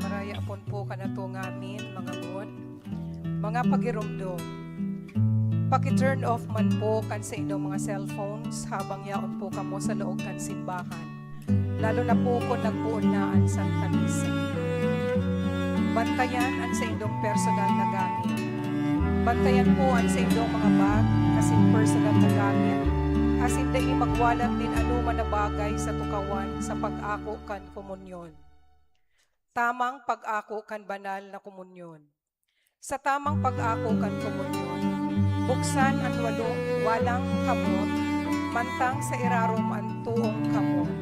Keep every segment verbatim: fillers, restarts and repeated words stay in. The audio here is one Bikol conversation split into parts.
Maraya pon po kanato ngamin, mga ngon, mga pagiromdom. Paki-turn off man po kan saindong mga cellphones habang yaon po kamo sa laog kan simbahan, lalo na po kun nagpoon na an Santa Misa. Bantayan an saindong personal na gamit. Bantayan po an saindong mga bag asin personal na gamit, asin dai magwalat nin anoman na bagay sa tukawan sa pag-ako kan komunyon. Tamang pag-ako kan banal na komunyon. Sa tamang pag-ako kan komunyon, buksan an walo, walang kamot, mantang sa irarom an toong kamot.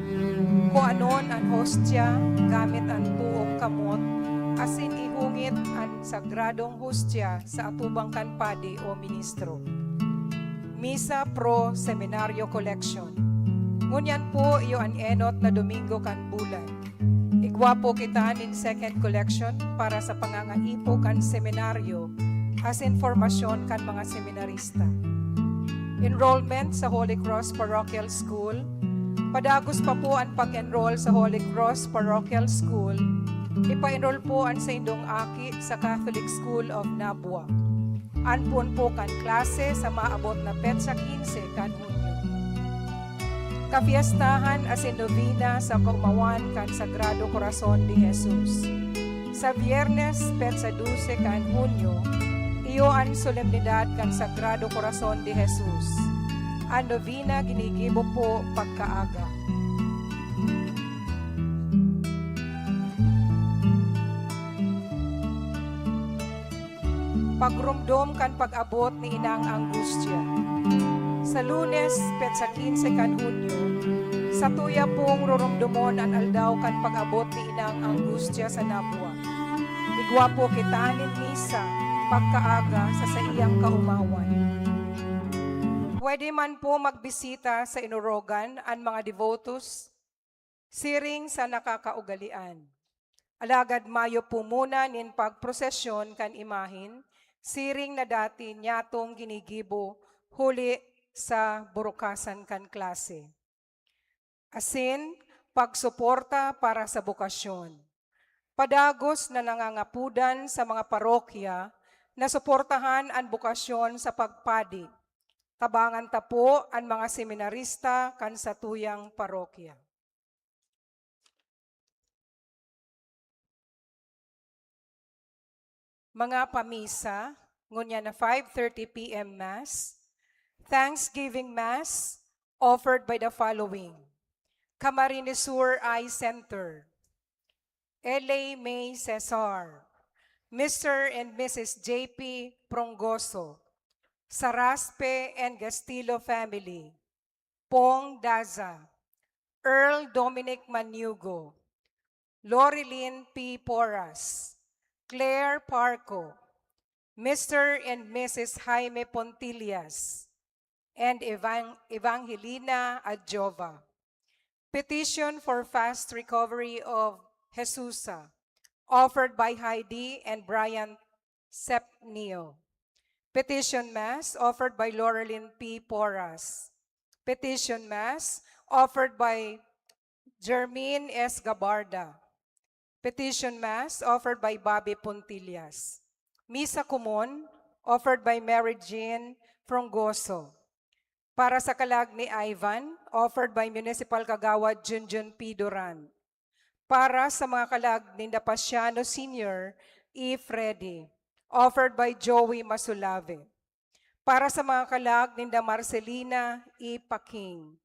Kuanon an hostya gamit an toong kamot, asin ihungit an sagradong hostya sa atubang kan padi o ministro. Misa pro Seminario Collection. Ngunyan po iyo an enot na Domingo kan bulan. Igwa po kita nin second collection para sa pangangaipo kan seminaryo asin formasyon kan mga seminarista. Enrollment sa Holy Cross Parochial School. Padagos pa po an pag-enroll sa Holy Cross Parochial School, ipa-enroll po an saindong aki sa Catholic School of Nabua. An poon po kan klase sa maabot na petsa quince kan Hunyo. Kafiestahan asin nobena sa kaomawan kan Sagrado Corazon de Jesus. Sa Biyernes, petsa doce kan Hunyo, iyo an solemnidad kan Sagrado Corazon de Jesus. An nobena ginigibo po pagkaaga. Pagromdom kan pag-abot ni Inang Angustia. Sa Lunes, petsa quince kan Hunyo, satuya pong roromdomon an aldaw kan pag-abot ni Inang Angustia sa Nabua. Igwa po kita nin misa pagkaaga sa saiyang kaomawan. Pwede man po magbisita sa Inorogan an mga devotos siring sa nakakaugalian. Alagad mayo po muna nin pagprosesyon kan imahen, siring na dati nyatong ginigibo huli sa burukasan kan klase. Asin, pagsuporta para sa bokasyon. Padagos na nangangapodan sa mga parokya na suportahan an bokasyon sa pagpadi. Tabangan ta po an mga seminarista kan satuyang parokya. Mga pamisa, ngunyan na five thirty P M Mass, Thanksgiving Mass offered by the following: Camarines Sur Eye Center, L A May Cesar, Mister and Missus J P Prongoso, Saraspe and Gastilo family, Pong Daza, Earl Dominic Maniugo, Lorilyn P Porras, Claire Parco, Mister and Missus Jaime Pontillas, and Evang-, Evangelina Adjova. Petition for fast recovery of Jesusa, offered by Heidi and Brian Sepnio. Petition Mass, offered by Lorilyn P Porras. Petition Mass, offered by Jermaine S Gabarda. Petition Mass, offered by Bobby Puntillas. Misa Komon, offered by Mary Jean Frongoso. Para sa kalag ni Ivan, offered by Municipal Kagawad Junjun P Duran. Para sa mga kalag ni Dapaciano Senior, E Freddy, offered by Joey Masulave. Para sa mga kalag ninda Marcelina E Paking,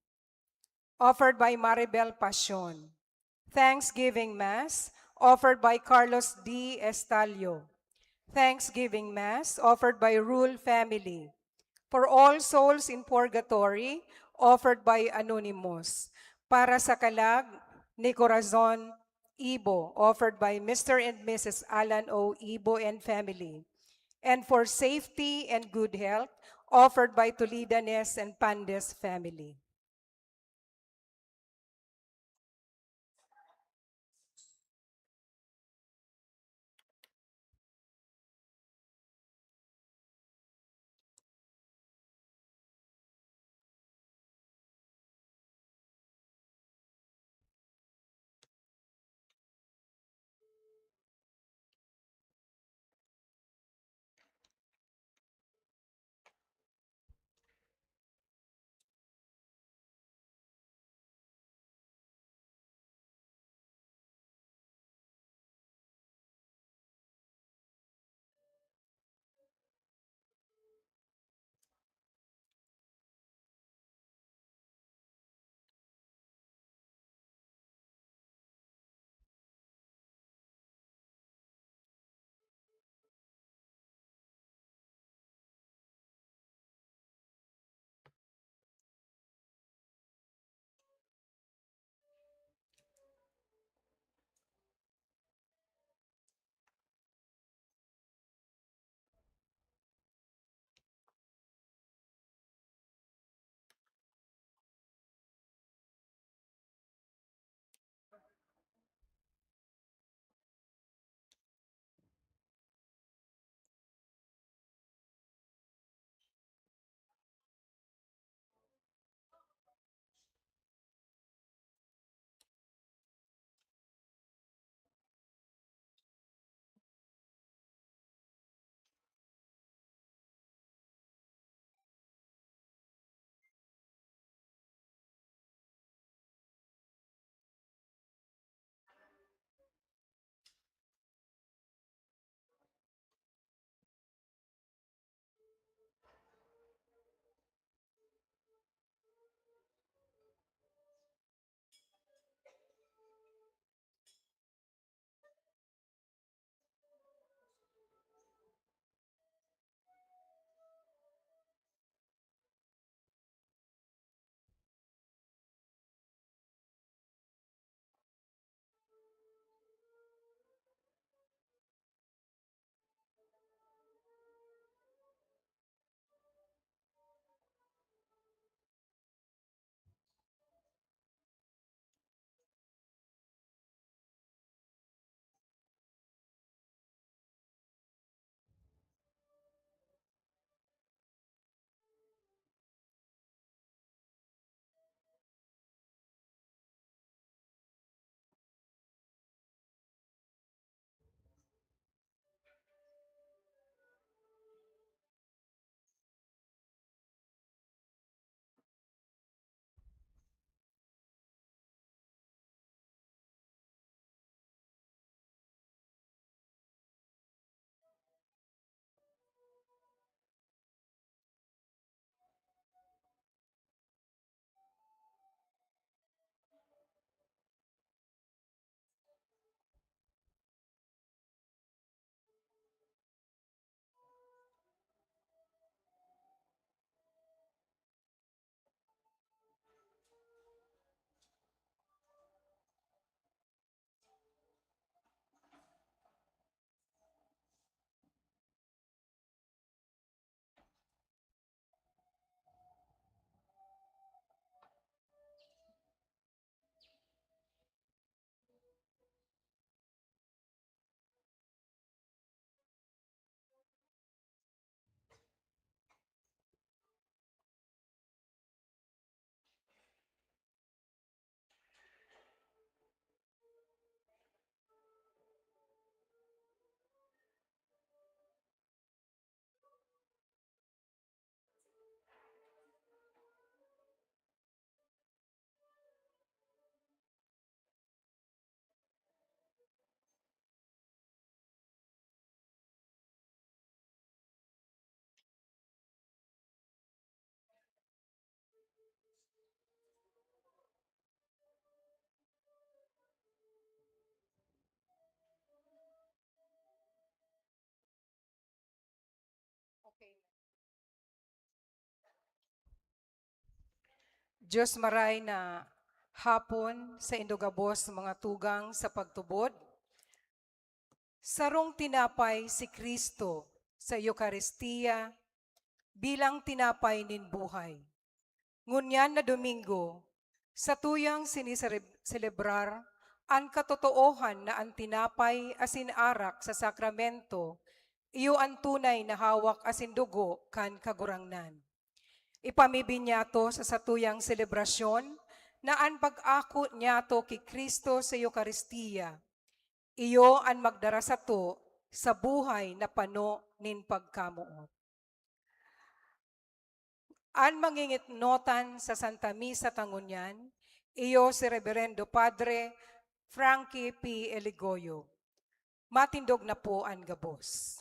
offered by Maribel Pasion. Thanksgiving Mass, offered by Carlos D Estalio. Thanksgiving Mass, offered by Rule family. For all souls in purgatory, offered by Anonymous. Para sa kalag ni Corazon Ibo, offered by Mister and Missus Alan O Ibo and family. And for safety and good health, offered by Toledanes and Pandes family. Diyos maray na hapon sa indo gabos mga tugang sa pagtubod. Sarong tinapay si Kristo sa Eukaristia bilang tinapay nin buhay. Ngunyan na Domingo, satuyang sinisereb-, selebrar an katotoohan na an tinapay asin arak sa sakramento iyo an tunay na hawak asin dugo kan Kagurangnan. Ipamibi niyato sa satuyang selebrasyon na an pag-ako niyato ki Cristo sa Eukaristia, iyo an magdara sato sa buhay na pano nin pagkamoot. An mangingitnotan sa Santa Misa ta ngunyan, iyo si Reberendo Padre Frankie P. Eligoyo. Matindog na po an gabos.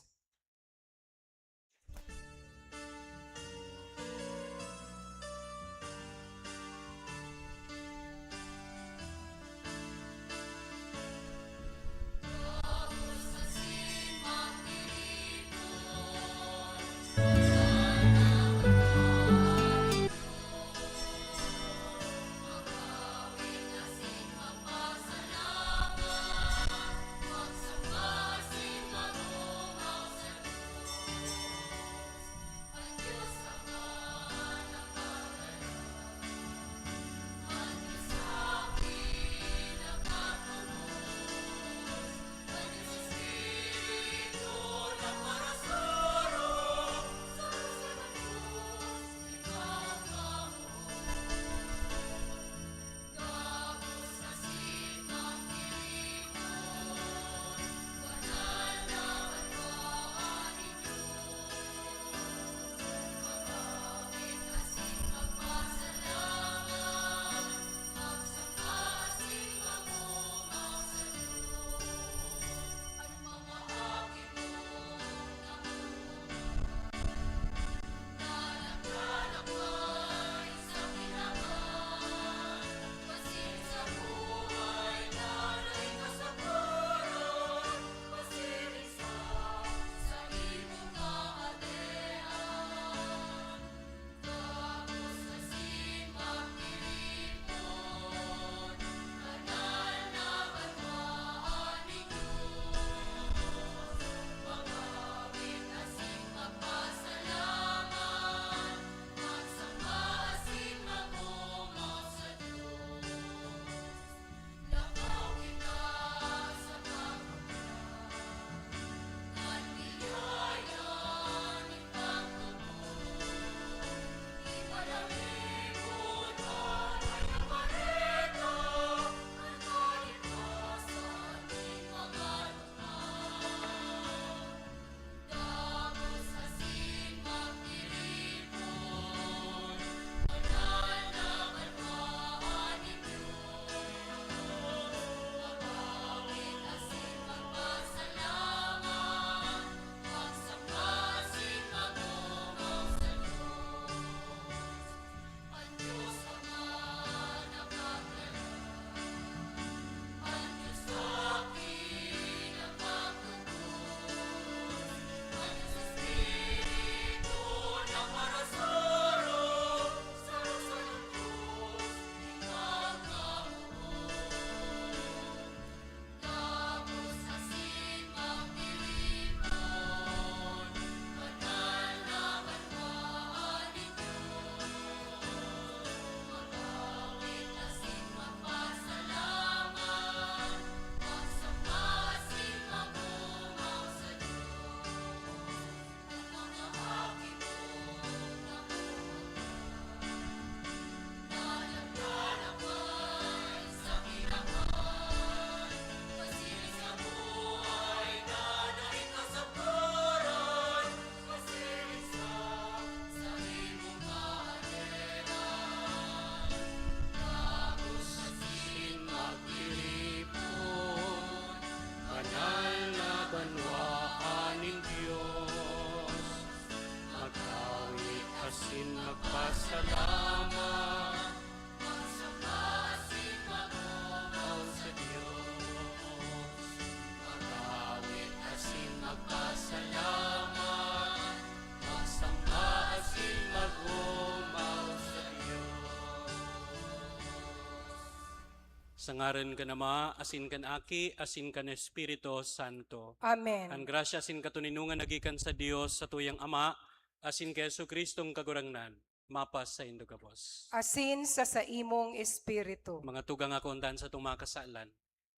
Sa ngaran kan Ama, asin kan Aki, asin kan Espiritu Santo. Amen. An grasya asin katoninongan na gikan sa Dios, sa tuyang Ama, asin ki Jesu-Cristong Kagurangnan, mapasaindo gabos. Asin sa saimong espiritu. Mga tugang, ako undan sa atong mga kasalan,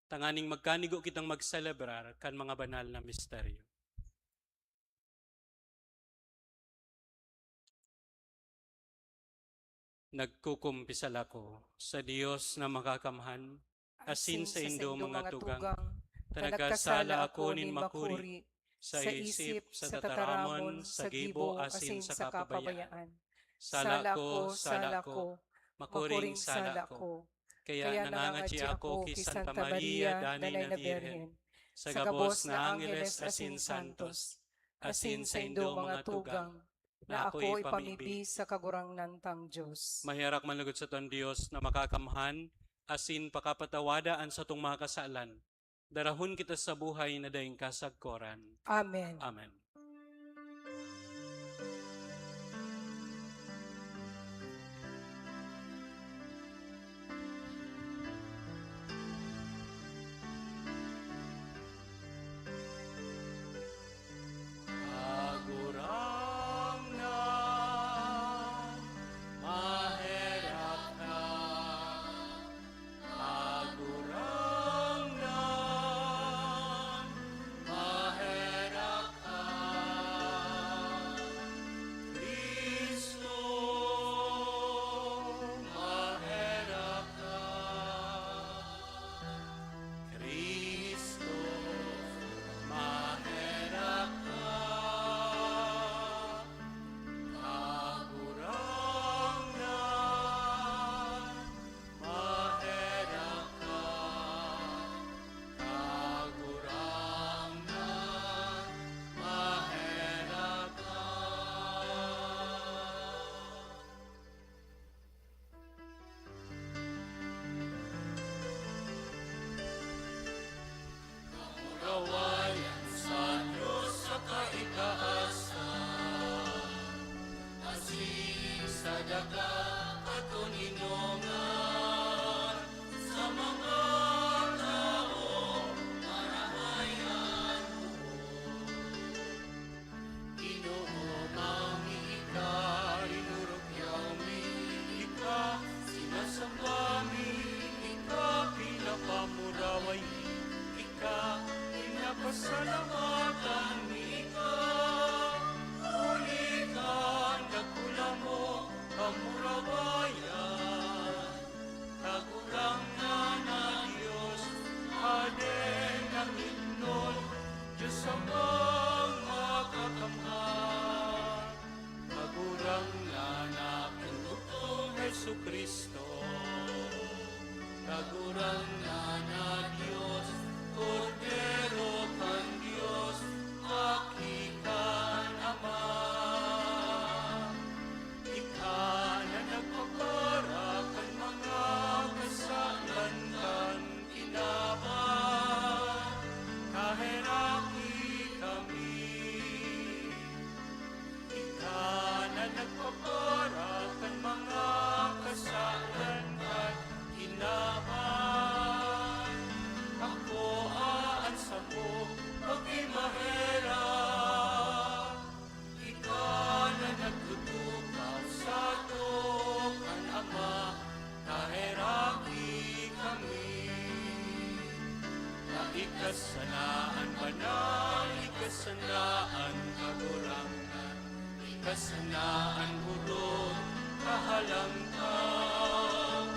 tanganing magkanigo kitang magselebrar kan mga banal na misteryo. Nagkukumpisal ako sa Dios na makakamhan, asin saindo mga tugang, ta nagkasala ako nin makuri, sa isip, sa tataramon, sa gibo, asin sa kapabayaan. Sala ko, sala ko, makuring sala ko. Kaya nangangadyi ako ki Santa Maria, danay na Birhen, sa gabos na angeles asin santos, asin saindo mga tugang, na ako ipamibi sa Kagurangnan tang Dios. Maherak man lugod sato an Dios na makakamhan, asin pakapatawada an satong mga kasalan. Darahon kita sa buhay na daing kasagkoran. Amen. Amen. Kagurangnan, maherak ka. Kagurangnan, maherak ka. Cristo, maherak ka. Cristo, maherak ka. Kagurangnan, maherak ka. Kagurangnan, maherak ka. Kamurawayan sa Dios sa kaitaasan, asin sa daga katoninongan sa mga tawo marahay an buot. Ginoo, mami ika, rinurukyaw mi ika, sinasamba mi ika, pinapamuraway mi ika, pinapasalamatan mi ika, huli kan dakulang mo kamurawayan. Kagurangnan na Dios, Hade na ngitnon, Dios Amang makakamhan. Kagurangnan na Pinutong Jesu-Cristo, Kagurangnan na Dios, Kordero kan Dios, Aki kan Ama. Ika na nagpapara kan mga kasalan kan kinaban, kaheraki kami. Ika na nagpapara kan mga kasalan kan kinaban, akoa an samo, pagkimaherak. Ika na nagtutukaw sato kan Ama, kaheraki kami. Na ika sana an banal, ika sana an Kagurangnan, ika sana an orog, kahalangkaw.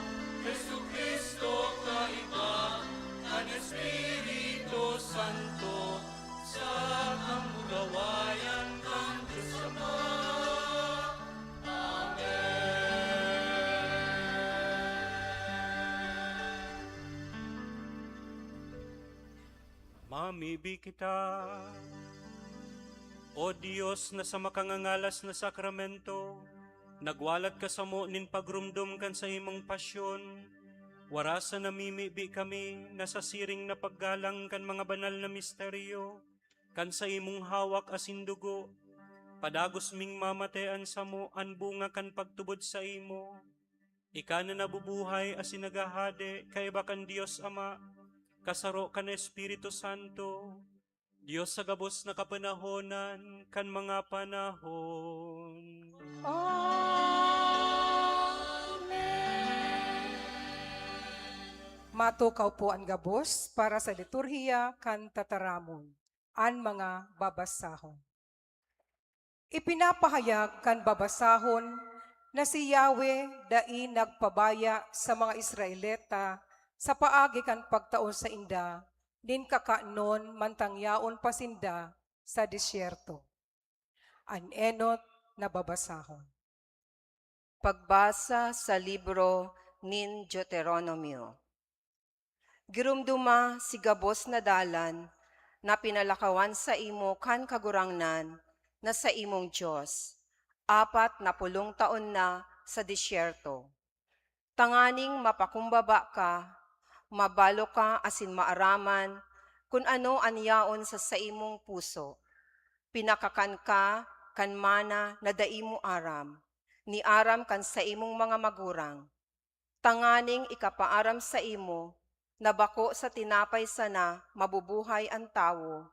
Jesu-Cristo, kaiba kan Espiritu Santo, sa kamurawayan kan Dios Ama. Amen. Mamibi kita. O Dios, na sa makangangalas na sakramento, nagwalat ka samo nin pagromdom kan saimong pasyon, wara sa namimibi kami na sa siring na paggalang kan mga banal na misteryo, kan saimong hawak asin dugo, padagos ming mamate an samo an bunga kan pagtubod saimo. Ika na nabubuhay asin naghahade kaiba kan Dios Ama, kasaro kan Espiritu Santo, Dios sa gabos na kapanahonan kan mga panahon. Amen. Matukaw po an gabos para sa liturhiya kan tataramon. An mga babasahon. Ipinapahayag kan babasahon na si Yahweh dai nagpabaya sa mga Israelita sa paagi kan pagtao sainda nin kakanon mantang yaon pa sinda sa disyerto. An enot na babasahon. Pagbasa sa libro nin Deuteronomio. Giromdoma si gabos na dalan na pinalakawan saimo kan Kagurangnan na saimong Dios, apat na pulong taon na sa disyerto, tanganing mapakumbaba ka, mabalo ka asin maaraman kun ano an yaon sa saimong puso. Pinakakan ka kan mana na dai mo aram, ni aram kan saimong mga magurang, tanganing ikapaaram saimo na bako sa tinapay sana mabubuhay an tawo,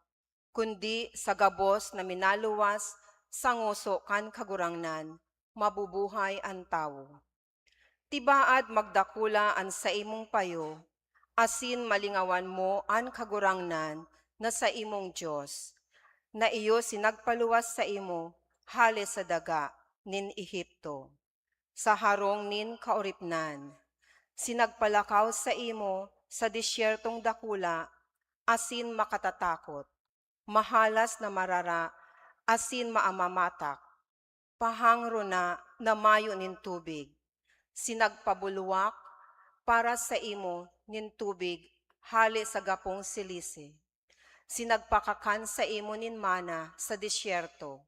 kundi sa gabos na minaluwas sa ngoso kan Kagurangnan mabubuhay an tawo. Tibaad magdakula an saimong payo, asin malingawan mo an Kagurangnan na saimong Dios, na iyo sinagpaluwas saimo hale sa daga nin Egipto, sa harong nin kaoripnan. Sinagpalakaw saimo sa disyertong dakula asin makatatakot, mahalas na marara asin maamamatak, pahang rona na mayo nin tubig. Sinagpabulwak para saimo nin tubig hale sa gapong silisi. Sinagpakakan saimo nin mana sa disyerto,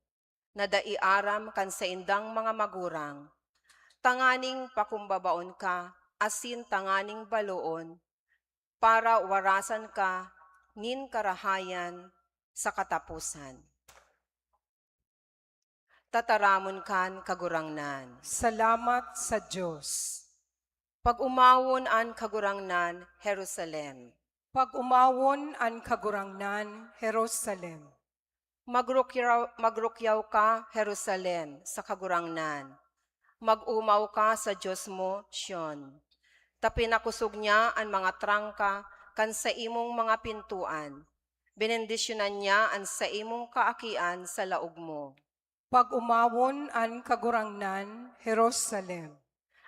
na dai aram kan saindang mga magurang, tanganing pakumbabaon ka asin tanganing baloon, para warasan ka nin karahayan sa kataposan. Tataramon kan Kagurangnan. Salamat sa Dios. Pag-umawon an Kagurangnan, Jerusalem. Pag-umawon an Kagurangnan, Jerusalem. Magrukyaw, magrukyaw ka, Jerusalem, sa Kagurangnan. Mag-omaw ka sa Dios mo, Sion. Ta pinakosog niya an mga trangka kan saimong mga pintoan. Benendisyonan niya an saimong kaakian sa laog mo. Pag-umawon an Kagurangnan, Jerusalem.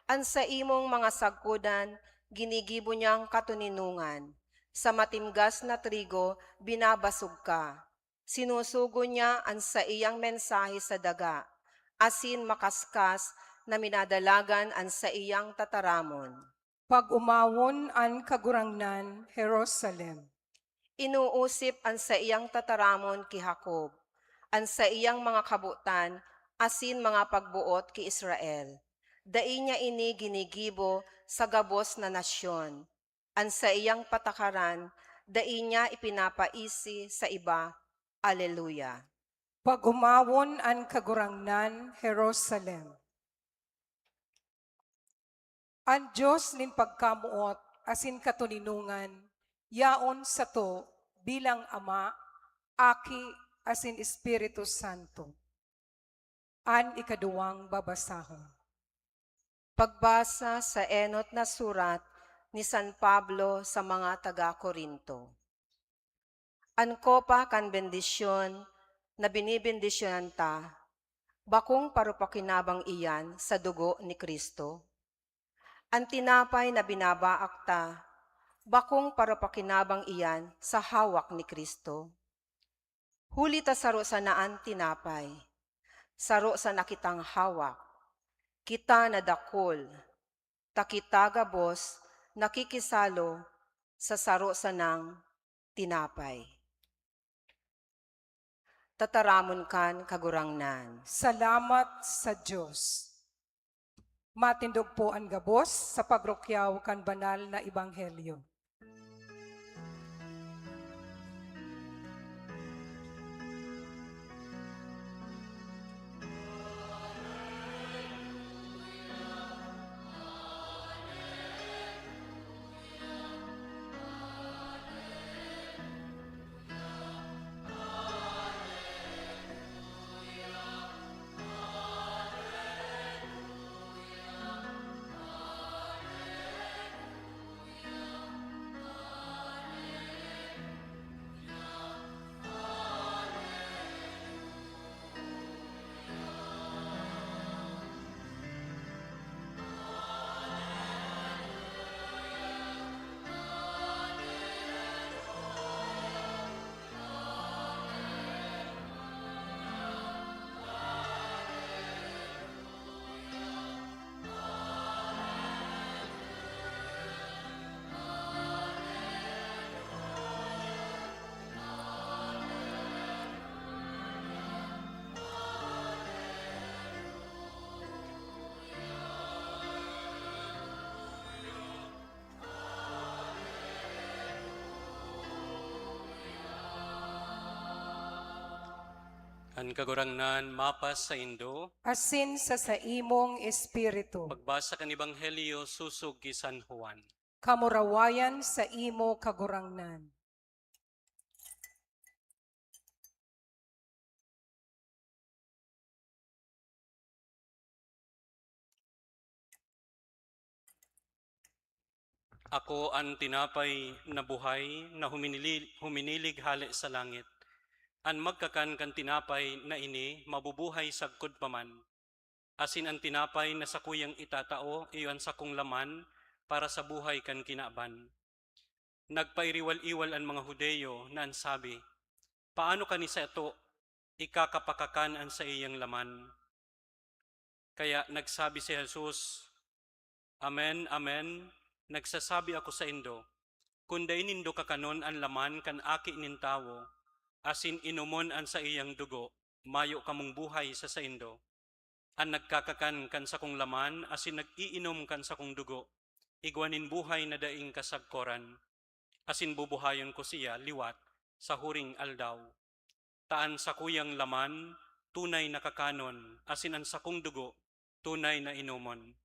An saimong mga sagkodan ginigibo niyang katoninongan. Sa matimgas na trigo, binabasog ka. Sinusugo niya an saiyang mensahe sa daga, asin makaskas na minadalagan an saiyang tataramon. Pag-umawon an Kagurangnan, Jerusalem. Inuusip an saiyang tataramon ki Jacob, an saiyang mga kabotan asin mga pagboot ki Israel. Dai niya ini ginigibo sa gabos na nasyon. An saiyang patakaran, dai niya ipinapaisi sa iba. Aleluya! Pag-umawon an Kagurangnan, Jerusalem. An Dios nin pagkamoot asin katoninongan yaon sato bilang Ama, Aki, asin Espiritu Santo. An ikaduwang babasahon. Pagbasa sa enot na surat ni San Pablo sa mga taga Corinto. An kopa kan bendisyon na binibendisyonan ta, bakong parapakinabang iyan sa dugo ni Cristo? An tinapay na binabaak ta, bakong parapakinabang iyan sa hawak ni Cristo? Huli ta saro sana an tinapay, saro sana kitang hawak, kita na dakul, ta kita gabos nakikisalo sa saro sanang tinapay. Tataramon kan Kagurangnan. Salamat sa Dios. Matindog po an gabos sa pagrukyaw kan banal na ebanghelyo. An Kagurangnan mapas saindo. Asin sa saimong espiritu. Pagbasa kan Ebanghelyo sosog ki San Juan. Kamurawayan sa imo, Kagurangnan. Ako an tinapay na buhay na huminili-, huminilig hale sa langit. An magkakan kan tinapay na ini mabubuhay sagkod pa man. Asin an tinapay na sakuyang itatao iyo an sakong laman para sa buhay kan kinaban. Nagpairiwal-iwal an mga Judio na an sabi, "Paano kani sato ikakapakakan an saiyang laman?" Kaya nagsabi si Jesus, "Amen, amen, nagsasabi ako saindo, kun dai nindo kakanon an laman kan Aki nin Tawo, asin inomon an saiyang dugo, mayo kamong buhay sa saindo. An nagkakakan kan sakong laman asin nag-iinom kan sakong dugo, igwa nin buhay na daing kasagkoran, asin bubuhayon ko siya liwat sa huring aldaw. Ta an sakuyang laman tunay na kakanon, asin an sakong dugo tunay na inomon.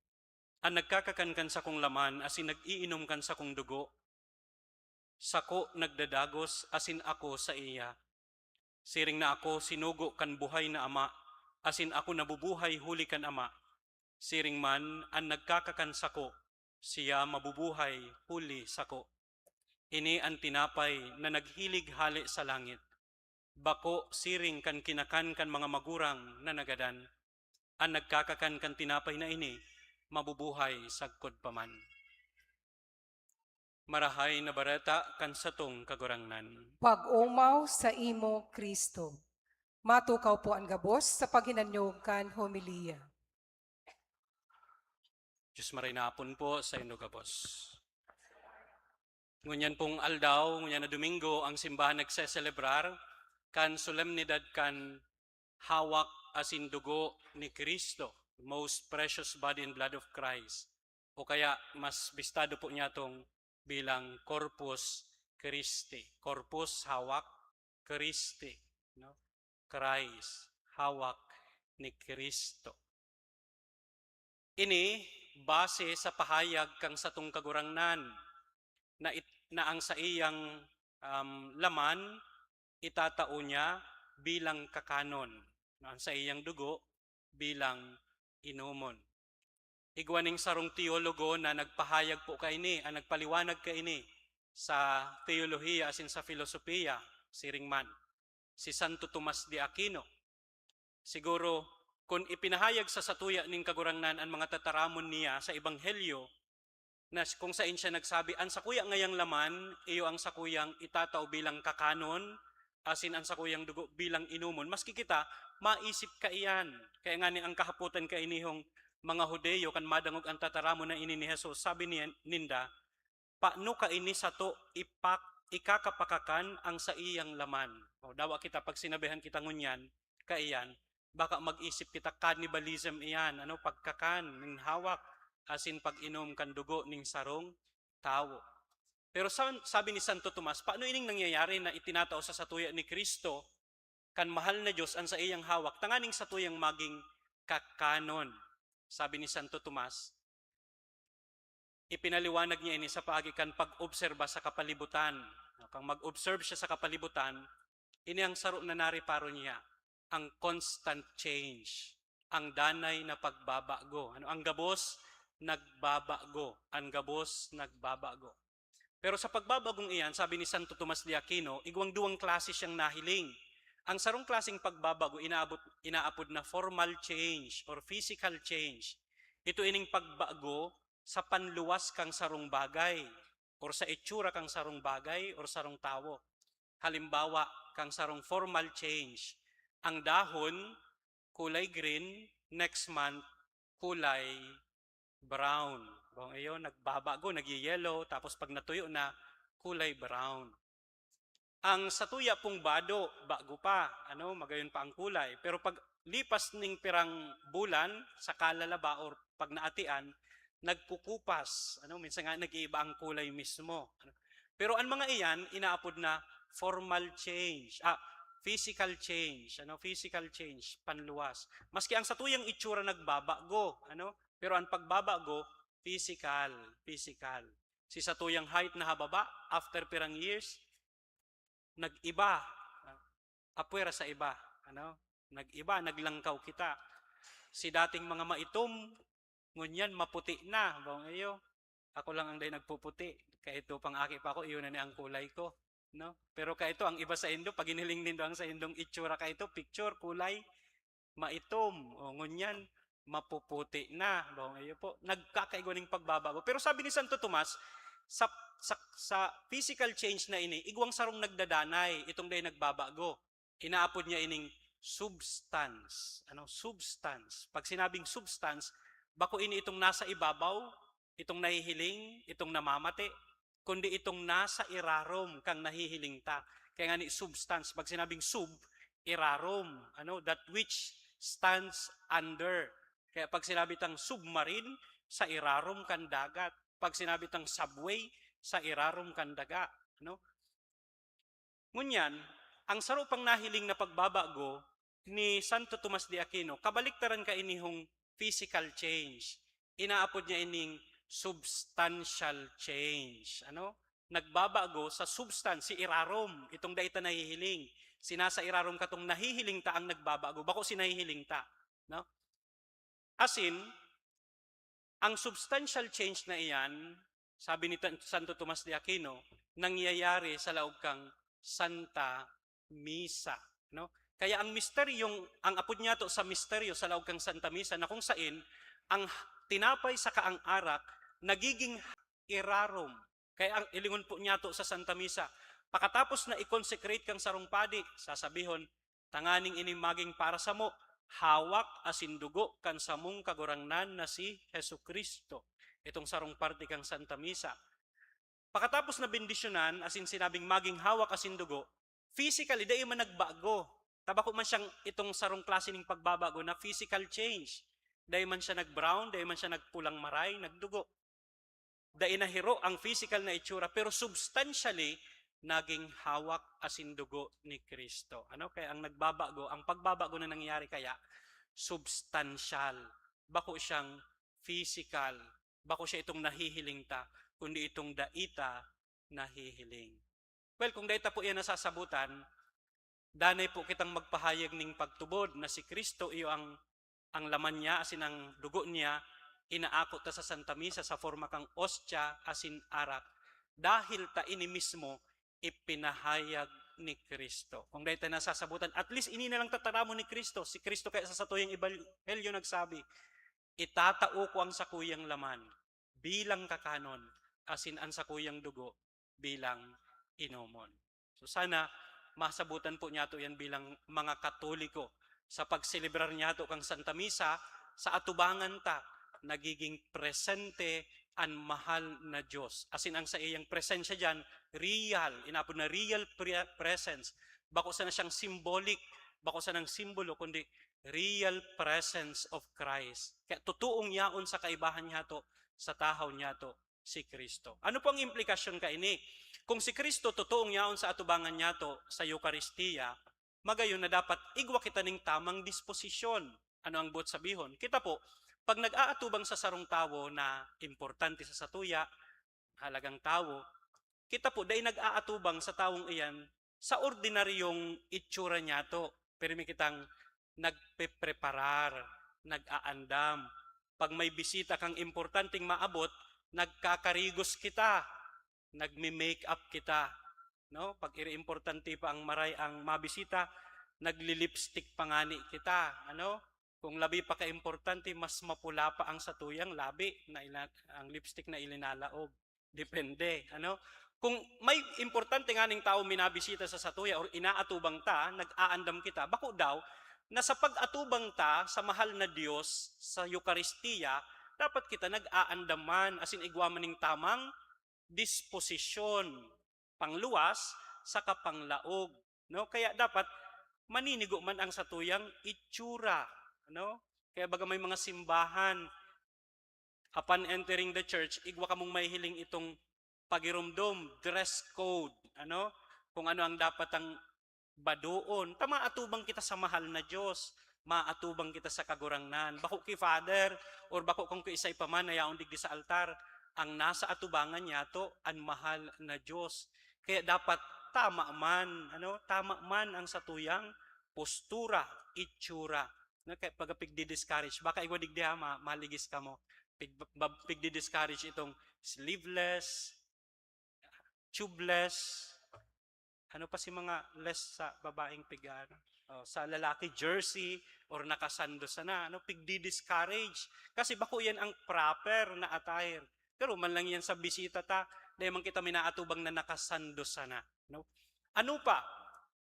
An nagkakakan kan sakong laman asin nag-iinom kan sakong dugo, sako nagdadagos asin ako saiya. Siring na ako sinugo kan buhay na Ama, asin ako nabubuhay huli kan Ama. Siring man, an nagkakakan sako, siya mabubuhay huli sako. Ini an tinapay na naghilig hale sa langit, bako siring kan kinakan kan mga magurang na nagadan. An nagkakakan kan tinapay na ini, mabubuhay sagkod pa man." Marahay na Bareta kan satong Kagurangnan. Pag-omaw saimo, Cristo. Matukaw po an gabos sa paghinanyog kan homilya. Diyos maray na hapon po saindo gabos. Ngunyan pong aldaw, ngunyan na Domingo, ang simbahan nagseselebrar kan solemnidad kan hawak asin dugo ni Cristo, most precious body and blood of Christ. O kaya, mas bistado po niya tong bilang Corpus Christi. Corpus, hawak, Christi, no? Christ, hawak ni Cristo. Ini base sa pahayag kan satong Kagurangnan na it-, na ang saiyang, um, laman itatao niya bilang kakanon, no? Ang saiyang dugo bilang inomon. Igwa ning sarong teologo na nagpahayag po kaini, ah, nagpaliwanag kaini sa teolohiya asin sa filosofiya, siring man, si Santo Tomas de Aquino. Siguro, kun ipinahayag sa satuya nin Kagurangnan an mga tataramon niya sa Ebanghelyo, na s-, kung saen siya nagsabi, "An sakuya ngayang laman, iyo ang sakuyang itatao bilang kakanon, asin an sakuyang dugo bilang inomon." Maski kita, maisip kaiyan. Kaya ngani ang kahapotan kainihong mga Judio, kan madangog an tataramon na ini ni Jesus, sabi niya, ninda, "Paano kaini sato ipak-, ikakapakakan ang saiyang laman?" O, dawa kita, pag sinabihan kita ngunyan, kaiyan, baka mag-isip kita, cannibalism iyan, ano, pagkakan nin hawak, asin pag-inom kan dugo nin sarong tawo. Pero sa-, sabi ni Santo Tomas, "Paano ining nangyayari na itinatao sa satuya ni Cristo, kan mahal na Dios, an saiyang hawak, tanganing satuyang maging kakanon?" Sabi ni Santo Tomas, ipinaliwanag niya ini sa paagi kan pag-obserba sa kapalibutan. Kan mag-observe siya sa kapalibutan, ini ang saro na nareparo niya, ang constant change, ang danay na pagbabago. Ano, ang gabos nagbabago, ang gabos nagbabago. Pero sa pagbabagong iyan, sabi ni Santo Tomas de Aquino, igwang duwang klase siyang nahiling. Ang sarong klaseng pagbabago inaabot, inaapod na formal change or physical change. Ito ining pagbago sa panluwas kang sarong bagay or sa itsura kang sarong bagay or sarong tawo. Halimbawa, kang sarong formal change, ang dahon kulay green, next month kulay brown. Bang iyo, nagbabago, nagye-yellow, tapos pag natuyo na, kulay brown. Ang satuya pong bado, bago pa, ano, magayon pa ang kulay. Pero pag lipas ning pirang bulan, saka lalaba or pag naatian, nagkukupas, ano, minsan nga nag-iiba ang kulay mismo. Pero ang mga iyan, inaapod na formal change, ah, physical change, ano, physical change, panluwas. Maski ang satuyang itsura nagbabago, ano, pero ang pagbabago, physical, physical. Si satuyang height na hababa, after pirang years, nag-iba. Apwera sa iba, ano? Nag-iba, naglangkaw kita. Si dating mga maitom, ngunyan maputi na, bawang iyo. Ako lang ang dai nagpuputi. Kaito pang aki pa ako, iyon na ni ang kulay ko, no? Pero kaito, ang iba sa indo, pag hiniling nindo ang sa indong itsura kaito, picture, kulay, maitom. O, ngunyan, mapuputi na. Bawang iyo po, nagkakaigwa ning pagbabago. Pero sabi ni Santo Tomas, sa, sa, sa physical change na ini, igwang sarong nagdadanay, itong dai nagbabago. Inaapod niya ining substance. Ano? Substance. Pag sinabing substance, bako ini itong nasa ibabaw, itong nahihiling, itong namamati, kundi itong nasa irarom kang nahihiling ta. Kaya nga ni substance, pag sinabing sub, irarom, ano, that which stands under. Kaya pag sinabi tang submarine, sa irarom kan dagat. Pag sinabi tang subway, sa irarom kan daga, ano? Ngunyan, ang saro pang nahiling na pagbabago ni Santo Tomas de Aquino, kabaliktaran kaini hong physical change. Inaapod niya ining substantial change. Ano? Nagbabago sa substance, si irarom, itong dai ta nahihiling. Si nasa irarom katong nahihiling ta ang nagbabago, bako si nahihiling ta, no? Asin, ang substantial change na iyan, sabi ni Tan-, Santo Tomas de Aquino, nangyayari sa laog kang Santa Misa, no? Kaya ang misteryong, ang apod niyato sa misteryo sa laog kang Santa Misa, na kung sain ang tinapay saka ang arak nagiging irarom. Kaya ang ilingon po niyato sa Santa Misa, pakatapos na i-consecrate kang sarong padi, sasabihon, tanganing ini maging para samo, hawak asin dugo kan samong Kagurangnan na si Jesu-Cristo. Itong sarong parte kang Santa Misa. Pakatapos na bendisyonan, asin sinabing maging hawak asin dugo, physically, dai man nagbago. Ta bako man siyang itong sarong klase ning pagbabago na physical change. Dai man siya nag-brown, dai man siya nagpulang maray, nagdugo. Dai nahiro ang physical na itsura, pero substantially, naging hawak asin dugo ni Cristo. Ano? Kaya ang nagbabago, ang pagbabago na nangyayari kaya, substantial. Bako siyang physical. Bako siya itong nahihiling ta, kundi itong dai ta nahihiling. Well, kung dai ta po iyan nasasabutan, danay po kitang magpahayag ning pagtubod na si Cristo iyo ang, ang laman niya asin ang dugo niya, inaako ta sa Santa Misa sa forma kang ostya asin arak. Dahil ta ini mismo ipinahayag ni Cristo. Kung dai ta nasasabutan, at least ini na lang tataramon ni Cristo. Si Cristo kaya sa satuyang ebanghelyo nagsabi, "Itatao ko ang sakuyang laman bilang kakanon, asin an sakuyang dugo bilang inomon." So sana masabutan po niyato yan bilang mga Katoliko. Sa pagselebrar niyato kang Santa Misa, sa atubangan ta, nagiging presente an mahal na Diyos. Asin ang saiyang presensya diyan, real, inapod na real pre-, presence. Bako sana siyang symbolic, bako sanang simbolo, kundi real presence of Christ. Kaya totoong yaon sa kaibahan niyato, sa tahaw niyato, si Cristo. Ano po ang implikasyon kaini? Kung si Cristo totoong yaon sa atubangan niyato sa Eukaristia, magayon na dapat igwa kita ning tamang disposisyon. Ano ang buot sabihon? Kita po, pag nag-aatubang sa sarong tawo na importante sa satuya, halagang tawo, kita po, dai nag-aatubang sa tawong iyan sa ordinaryong itsura niyato. Pirmi kitang nagpepreparar, nag-aandam. Pag may bisita kang importanteng maabot, nagkakarigos kita, nagme-makeup kita, no? Pag iri importante pa ang maray ang mabisita, nagli-lipstick pa ngani kita, ano? Kung labi pa kaimportante, mas mapula pa ang satuyang labi na ila-, ang lipstick na ilinalaog. Depende, ano? Kung may importante nganing tawo minabisita sa satuya or inaatubang ta, nag-aandam kita, bako daw na sa pag-atubang ta sa mahal na Dios sa Eukaristia, dapat kita nag-aandam man, asin igwa man ning tamang disposisyon, pangluwas saka panglaog, no? Kaya dapat maninigo man ang satuyang itsura, no? Kaya baga may mga simbahan, upon entering the church, igwa kamong mahihiling itong pagiromdom, dress code, ano? Kung ano ang dapat ang badoon. Ta maatubang kita sa mahal na Diyos, maatubang kita sa Kagurangnan. Bako ki Father, or bako kung kiisay pa man na yaon digdi sa altar, ang nasa atubangan niyato, an mahal na Diyos. Kaya dapat tama man, ano, tama man ang satuyang postura, itsura. No, kaya pag pigdi-discourage, baka igwa digdi ha, ma-, maligis kamo. Pig-, ba-, pigdi-discourage itong sleeveless, tubeless, ano pa si mga less sa babaeng piga-, ano? Oh, sa lalaki, jersey, or nakasando sana, ano, pigdi-discourage. Kasi bako yan ang proper na attire. Pero man lang yan sa bisita ta, dahil man kita minaatubang na nakasando sana, no? Ano pa?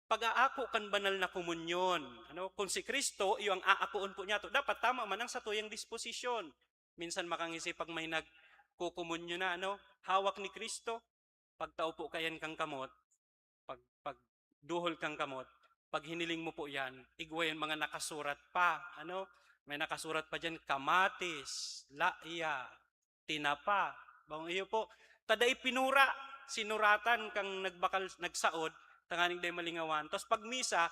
Pag-aako kan banal na komunyon, ano? Kung si Kristo, iyo ang aakoon po niyato, dapat tama man ang satuyang disposisyon. Minsan makangisi pag may nagkukomunyon na, ano? Hawak ni Kristo, pagtao po kayan kang kamot, pag, pag duhol kang kamot, pag hiniling mo po yan, igwa yan mga nakasurat pa, ano? May nakasurat pa diyan, kamatis, laya, tinapa. Bang iyo po, ta dai pinura, sinuratan kang nagbakal, nagsaod, tanganing dai malingawan. Tapos pag misa,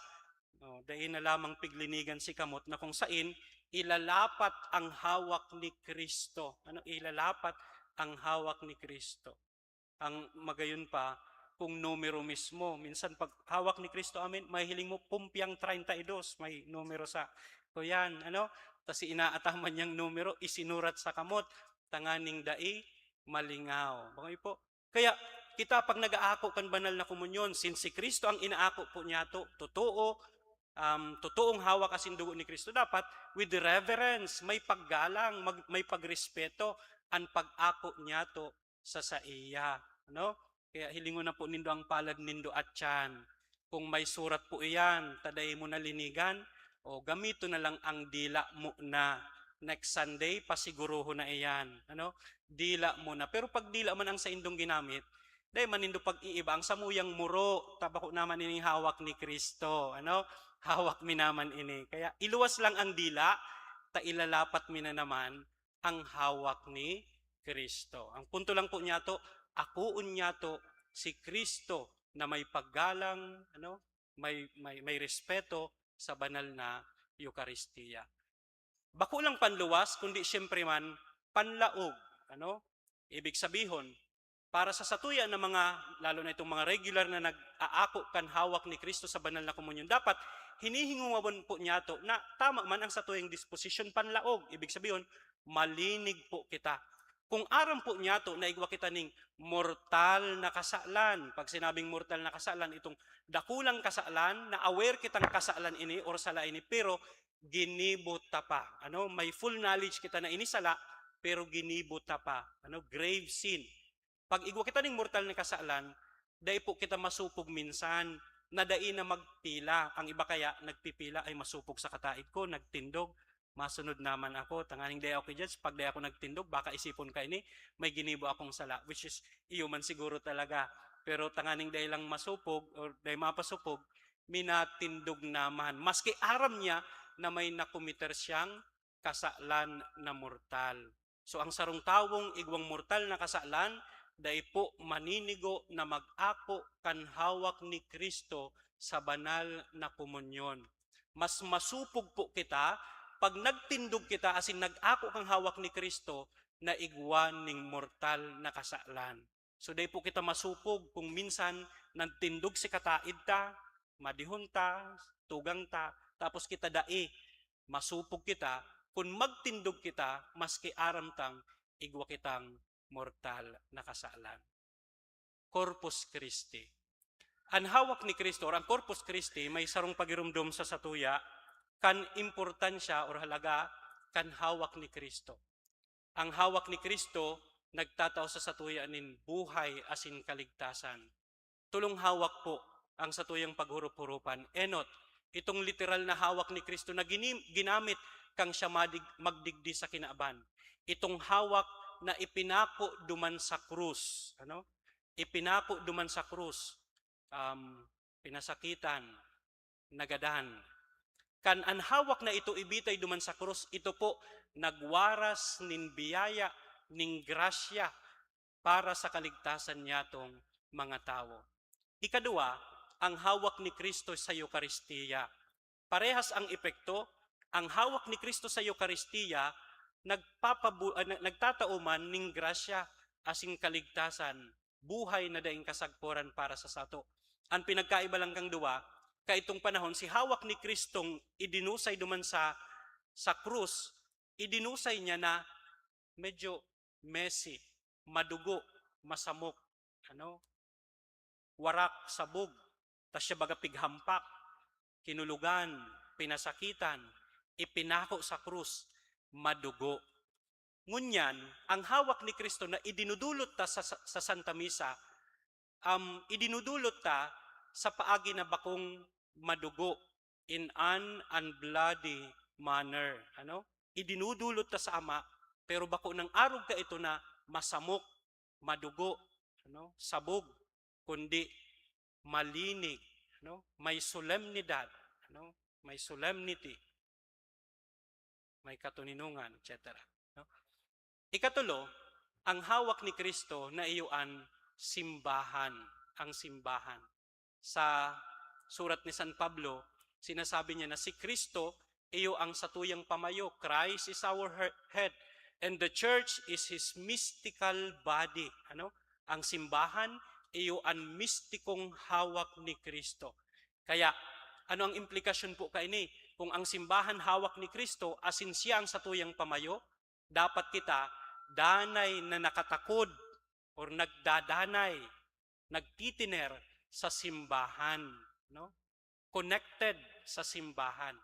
oh, dai na lamang piglinigan si kamot na kung sain, ilalapat ang hawak ni Kristo. Ano? Ilalapat ang hawak ni Kristo. Ang magayon pa, kung numero mismo. Minsan pag hawak ni Kristo amin, mahihiling mo, pumpyang treinta y dos, may numero sa. So yan, ano? Tas inaataman niyang numero, isinurat sa kamot, tanganing dai malingaw. Bangay po. Kaya kita pag nag-aako kan banal na komunyon, since si Kristo ang inaako po niyato, totoo, um, totoong hawak asin dugo ni Kristo, dapat with reverence, may paggalang, mag-, may pagrespeto, an pag-ako niyato sa saiya, ano? Kaya hilingon na po nindo ang palad nindo, atyan. Kung may surat po iyan, ta dai mo na linigan, o gamito na lang ang dila mo na. Next Sunday, pasiguruho na iyan, ano? Dila mo na. Pero pag dila man ang saindong ginamit, dai man nindo pag-iiba ang samuyang muro, ta bako naman ining hawak ni Kristo, ano? Hawak mi naman ini. Kaya iluwas lang ang dila, ta ilalapat mi na naman ang hawak ni Kristo. Ang punto lang po niyato, akoon niyato si Kristo na may paggalang, ano, may, may, may respeto sa banal na Eukaristia. Bako lang panluwas, kundi siyempre man panlaog, ano? Ibig sabihon, para sa satuya na mga, lalo na itong mga regular na nag-aako kan hawak ni Kristo sa banal na komunyon, dapat hinihingungawan po niyato na tama man ang satuyang disposisyon panlaog. Ibig sabihon, malinig po kita. Kung aram po niyato na igwa kita ning mortal na kasalan, pag sinabing mortal na kasalan, itong dakulang kasalan, na aware kitang kasalan ini or sala ini, pero ginibo ta pa. Ano, may full knowledge kita na ini sala, pero ginibo ta pa. Ano, grave sin. Pag igwa kita ning mortal na kasalan, dai po kita masupog minsan, na dai na magpila. Ang iba kaya nagpipila, "Ay, masupog sa kataid ko, nagtindog. Masunod naman ako, tanganing dai ako i-judge. Pag dai ako nagtindog, baka isipon kaini, may ginibo akong sala," which is, iyo man siguro talaga. Pero tanganing dai lang masupog or dai mapasupog, minatindog naman. Maski aram niya na may nakomiter siyang kasalan na mortal. So, ang sarong tawong igwang mortal na kasalan, dai po maninigo na mag-ako kan hawak ni Kristo sa banal na komunyon. Mas masupog po kita pag nagtindog kita asin nag-ako kan hawak ni Kristo na igwa ning mortal na kasalan. So, dai po kita masupog kung minsan nagtindog si kataid ta, madihon ta, tugang ta, tapos kita dai, masupog kita kun magtindog kita maski aram tang igwa kitang mortal na kasalan. Corpus Christi. An hawak ni Cristo or ang Corpus Christi may sarong pagirumdom sa satuya kan importansya or halaga kan hawak ni Cristo. Ang hawak ni Cristo nagtatao sa satuya nin buhay asin kaligtasan. Tolong hawak po ang satuyang paghurup-hurupan. Enot, itong literal na hawak ni Cristo na ginim-, ginamit kan siya madig-, magdigdi sa kinaban. Itong hawak na ipinako duman sa krus, ano? Ipinako duman sa krus, um, pinasakitan, nagadan. Kan an hawak na ito ibitay duman sa krus, ito po nagwaras nin biyaya, nin grasya para sa kaligtasan niyatong mga tawo. Ikaduwa, ang hawak ni Cristo sa Eukaristia. Parehas ang epekto, ang hawak ni Cristo sa Eukaristia nagpapabu-, ah, na-, nagtatao man ning grasya asin kaligtasan, buhay na daing kasagpuran para sa sato. An pinagkaiba lang kang duwa, kaitong panahon, si hawak ni Cristong idinusay duman sa, sa krus, idinusay niya na medyo messy, madugo, masamok, ano, warak, sabog, ta siya baga pighampak, kinulogan, pinasakitan, ipinako sa krus, madugo. Ngunyan, ang hawak ni Cristo na idinudulot ta sa, sa, sa Santa Misa, um, idinudulot ta sa paagi na bakong madugo, in an unbloody manner. Ano? Idinudulot ta sa Ama, pero bako nang arog ka ito na masamok, madugo, ano? Sabog, kundi malinig, ano? May solemnidad, ano? May solemnity, may katoninongan, et cetera. No? Ikatulo, ang hawak ni Cristo na iyo an simbahan, ang simbahan. Sa surat ni San Pablo, sinasabi niya na si Cristo iyo ang satuyang pamayo. Christ is our he-, head, and the church is his mystical body. Ano? Ang simbahan iyo an mistikong hawak ni Cristo. Kaya, ano ang implikasyon po kaini? Kung ang simbahan hawak ni Cristo, asin siya ang satuyang pamayo, dapat kita danay na nakatakod or nagdadanay, nagtitiner sa simbahan, no? Connected sa simbahan.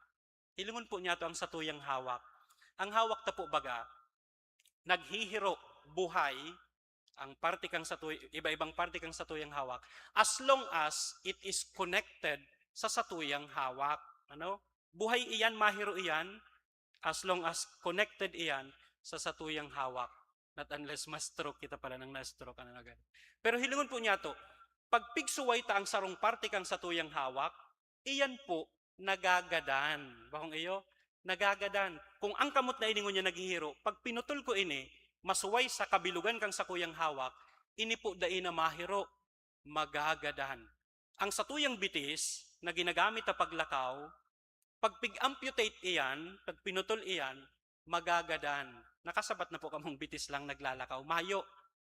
Hilingon po niyato ang satuyang hawak. Ang hawak ta po baga, naghihiro buhay ang parte kang satuy-, iba-ibang parte kang satuyang hawak, as long as it is connected sa satuyang hawak. Ano? Buhay iyan, mahiro iyan, as long as connected iyan sa satuyang hawak. Not unless ma-stroke kita pala, nang na-stroke ka na agad. Pero hilingon po niyato, pag pigsuway ta ang sarong parte kang satuyang hawak, iyan po nagagadan. Bakong iyo, nagagadan. Kung ang kamot na ini ngunyan naghihiro, pag pinutol ko ini, masuway sa kabilugan kang sakuyang hawak, ini po dai na mahiro, magagadan. Ang satuyang bitis na ginagamit ta paglakaw, pag pig-amputate iyan, pag pinutol iyan, magagadan. Nakasabat na po kamong bitis lang naglalakaw. Mayo,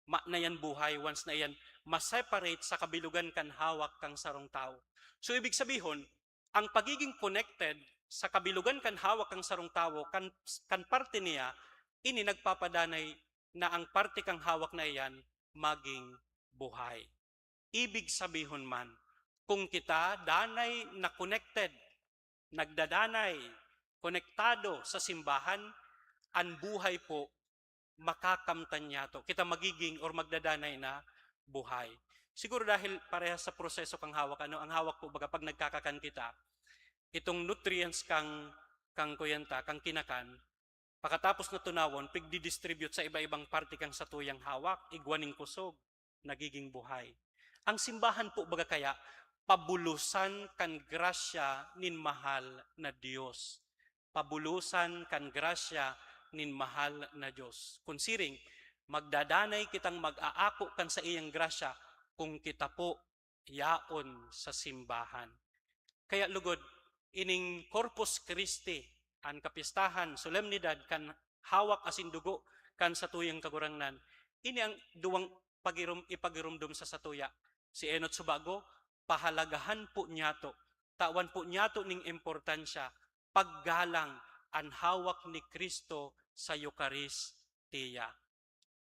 ma-, na yan buhay once na iyan ma-separate sa kabilugan kan hawak kang sarong tawo. So, ibig sabihon, ang pagiging connected sa kabilugan kan hawak kang sarong tawo, kan, kan parte niya, ini nagpapadanay na ang parte kang hawak na iyan maging buhay. Ibig sabihon man, kung kita danay na connected, nagdadanay, konektado sa simbahan, an buhay po makakamtan niyato. Kita magiging or magdadanay na buhay. Siguro dahil parehas sa proseso kang hawak, ano, ang hawak po, baga, pag nagkakakan kita, itong nutrients kang, kang kuyanta, kang kinakan, pakatapos na tunawon, pigdidistribute sa iba-ibang parte kang satuyang hawak, igwa ning kusog, nagiging buhay. Ang simbahan po, baga, kaya pabulosan kan grasya nin mahal na Dios. Pabulosan kan grasya nin mahal na Dios. Kun siring, magdadanay kitang mag-aako kan saiyang grasya kung kita po yaon sa simbahan. Kaya lugod, ining Corpus Christi, an kapistahan, solemnidad kan hawak asin dugo kan satuyang Kagurangnan, ini ang duwang pagirum-, ipagirumdom sa satuya. Si enot subago, pahalagahan po niyato, tawan po niyato ning importansya, paggalang an hawak ni Cristo sa Eukaristia.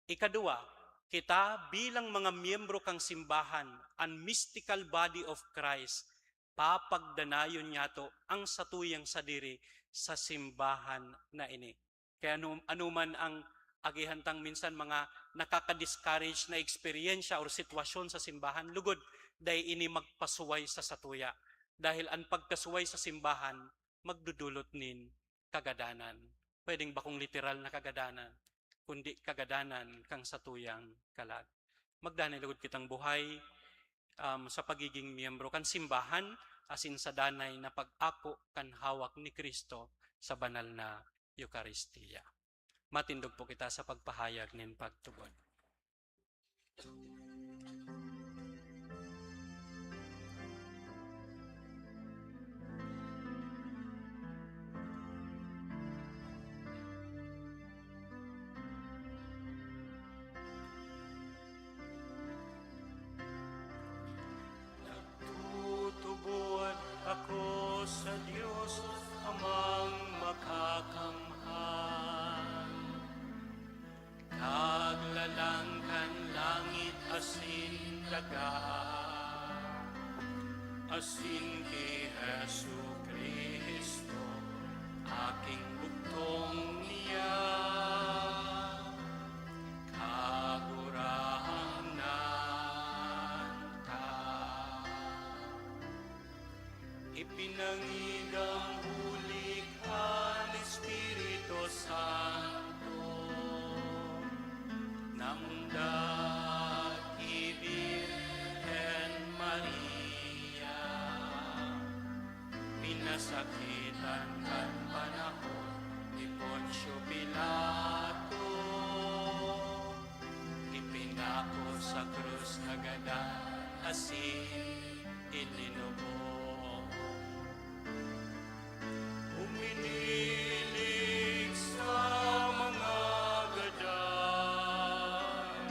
Ikaduwa, kita bilang mga miyembro kan simbahan, an mystical body of Christ, papagdanayon niyato ang satuyang sadiri sa simbahan na ini. Kaya ano, ano man ang agihan tang minsan mga nakaka-discourage na eksperyensya or sitwasyon sa simbahan, lugod, dai ini magpasuway sa satuya. Dahil an pagkasuway sa simbahan, magdudulot nin kagadanan. Pwedeng bakong literal na kagadanan, kundi kagadanan kan satuyang kalag. Magdanay lugod kitang buhay, um, sa pagiging miyembro kan simbahan, asin sa danay na pag-ako kan hawak ni Cristo sa banal na Eukaristia. Matindog po kita sa pagpahayag nin pagtubod. Amang makakamhan, kaglalang kan langit asin daga, asin ki Jesu-Cristo, aking bugtong niya, Kagurangnan ta. Ipinangidam huli kan Espiritu Santo, namundag ki Birhen Maria, pinasakitan kan panahon ni Poncio Pilato, ipinako sa krus na gadan asin ilinubong. Uminilig sa mga gadan,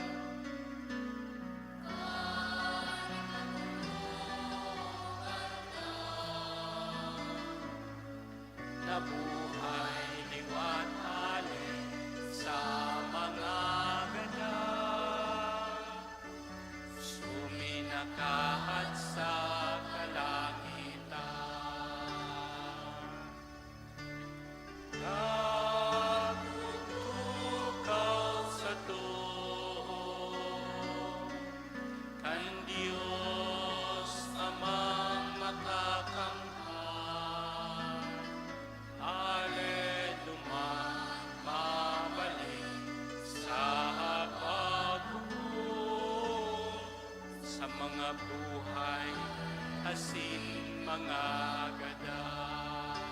nabuhay liwat hale sa mga gadan, suminakahan sa kalangitan. Nagtutukaw sa too kan Dios Amang Makakamhan, alin duman mabalik sa paghukom sa mga buhay asin mga gadan.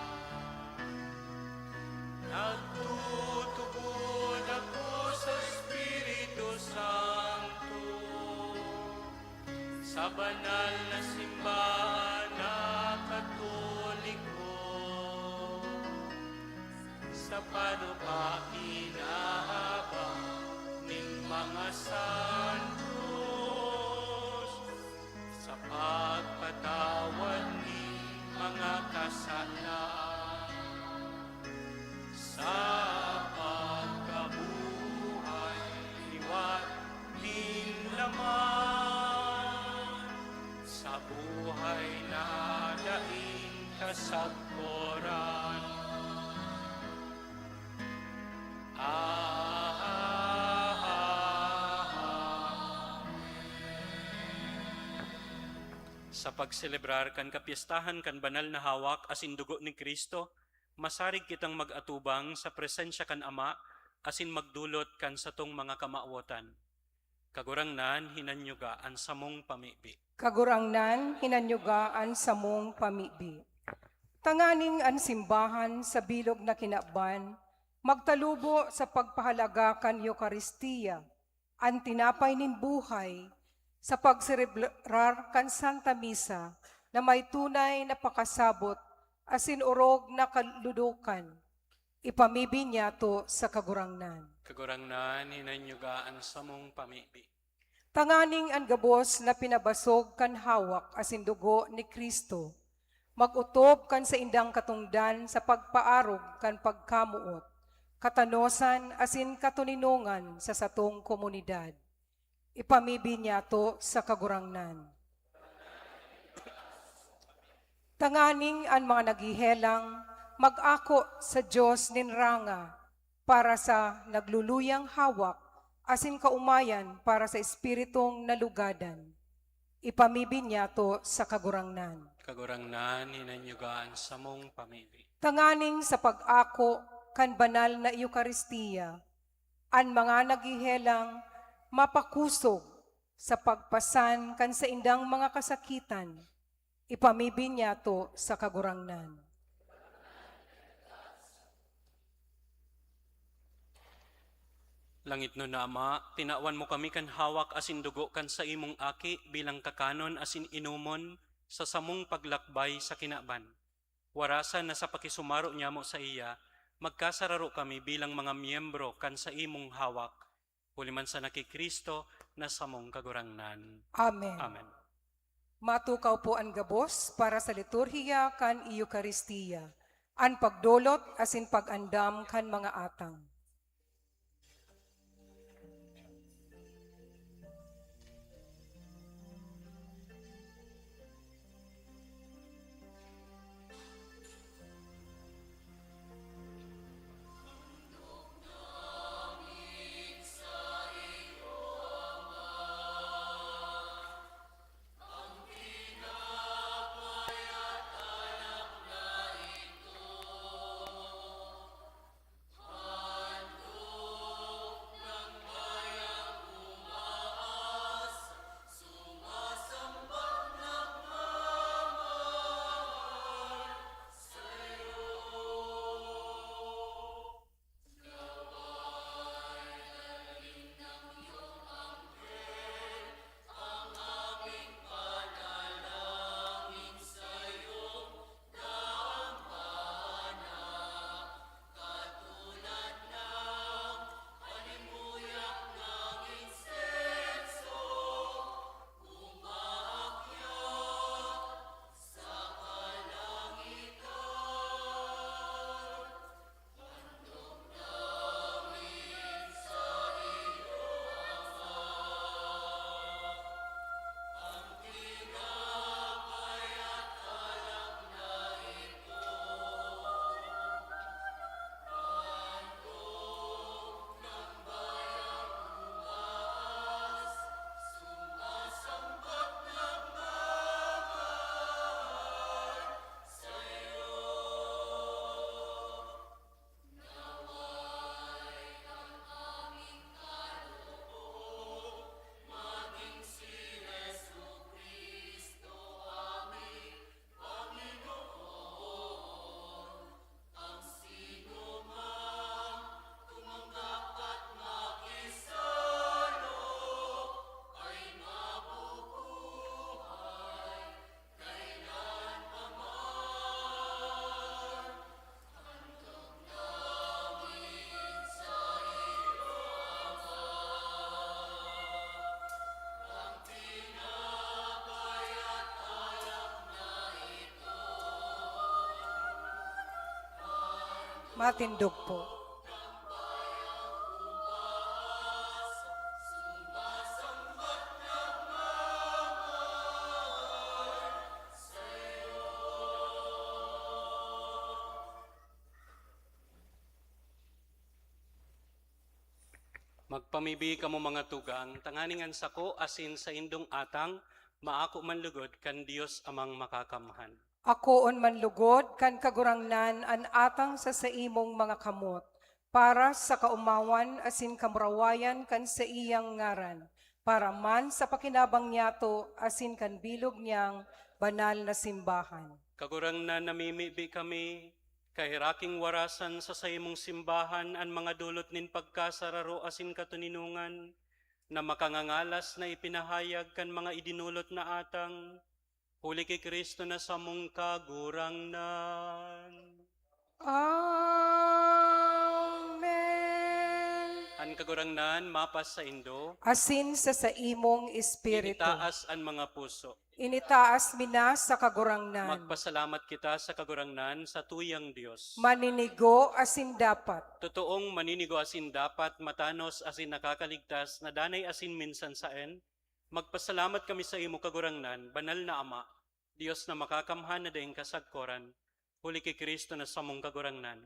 Nagtutubod ako sa Espiritu Santo, sa banal na simbahan na Katoliko, sa panupakinahabang nin mga santos, sa pagpatawad nin mga kasalan, sa pagkabuhay liwat nin laman, sa buhay na daing kasagkoran. Amen. Sa pagselebrar kan kapyestahan kan banal na hawak asin dugo ni Cristo, masarig kitang mag-atubang sa presensya kan Ama asin magdolot kan satong mga kamawotan. Kagurangnan, hinanyuga an samong pamibi. Kagurangnan, hinanyuga an samong pamibi. Tanganing an simbahan sa bilog na kinaban magtalubo sa pagpahalaga kan Eukaristia, an tinapay nin buhay, sa pagselebrar kan Santa Misa na may tunay na pakasabot asin orog na kaludokan. Ipamibi niyato sa Kagurangnan. Kagurangnan, hinanyuga an samong pamibi. Tanganing an gabos na pinabasog kan hawak asin dugo ni Cristo mag-otob kan saindang katongdan sa pagpaarog kan pagkamoot, katanosan asin katoninongan sa satong komunidad. Ipamibi niyato sa Kagurangnan. Tanganing an mga naghehelang mag-ako sa Dios nin ranga para sa nagluluyang hawak asin kaomayan para sa espiritong nalugadan. Ipamibi niyato sa Kagurangnan. Kagurangnan, hinanyuga an samong pamibi. Tanganing sa pag-ako kan banal na Eukaristia, an mga naghehelang mapakosog sa pagpasan kan saindang mga kasakitan, ipamibi niyato sa Kagurangnan. Langitnon na Ama, tinawan mo kami kan hawak asin dugo kan saimong Aki bilang kakanon asin inomon sa samong paglakbay sa kinaban. Warasan na sa pakisumaro nyamo saiya, magkasararo kami bilang mga miyembro kan saimong hawak, huli man sana ki Cristo na samong Kagurangnan. Amen. Amen. Matukaw po an gabos para sa liturhiya kan Eukaristia, an pagdolot asin pag-andam kan mga atang. Matindog po. Magpamibi kamo, mga tugang, tanganing an sako asin saindong atang maako man lugod kan Dios Amang Makakamhan. Akoon man lugod kan Kagurangnan an atang sa saimong mga kamot, para sa kaomawan asin kamurawayan kan saiyang ngaran, para man sa pakinabang niyato asin kan bilog niyang banal na simbahan. Kagurangnan, namimibi kami, kaheraking warasan sa saimong simbahan an mga dolot nin pagkasararo asin katoninongan, na makangangalas na ipinahayag kan mga idinolot na atang, huli ki Cristo na samong Kagurangnan. Amen. An Kagurangnan mapasaindo. Asin sa saimong espiritu. Initaas an mga puso. Initaas mi na sa Kagurangnan. Magpasalamat kita sa Kagurangnan, sa tuyang Dios. Maninigo asin dapat. Totoong maninigo asin dapat, matanos asin nakakaligtas, na danay asin minsan saen, magpasalamat kami saimo, Kagurangnan, Banal na Ama, Dios na makakamhan na daing kasagkoran, huli ki Cristo na samong Kagurangnan.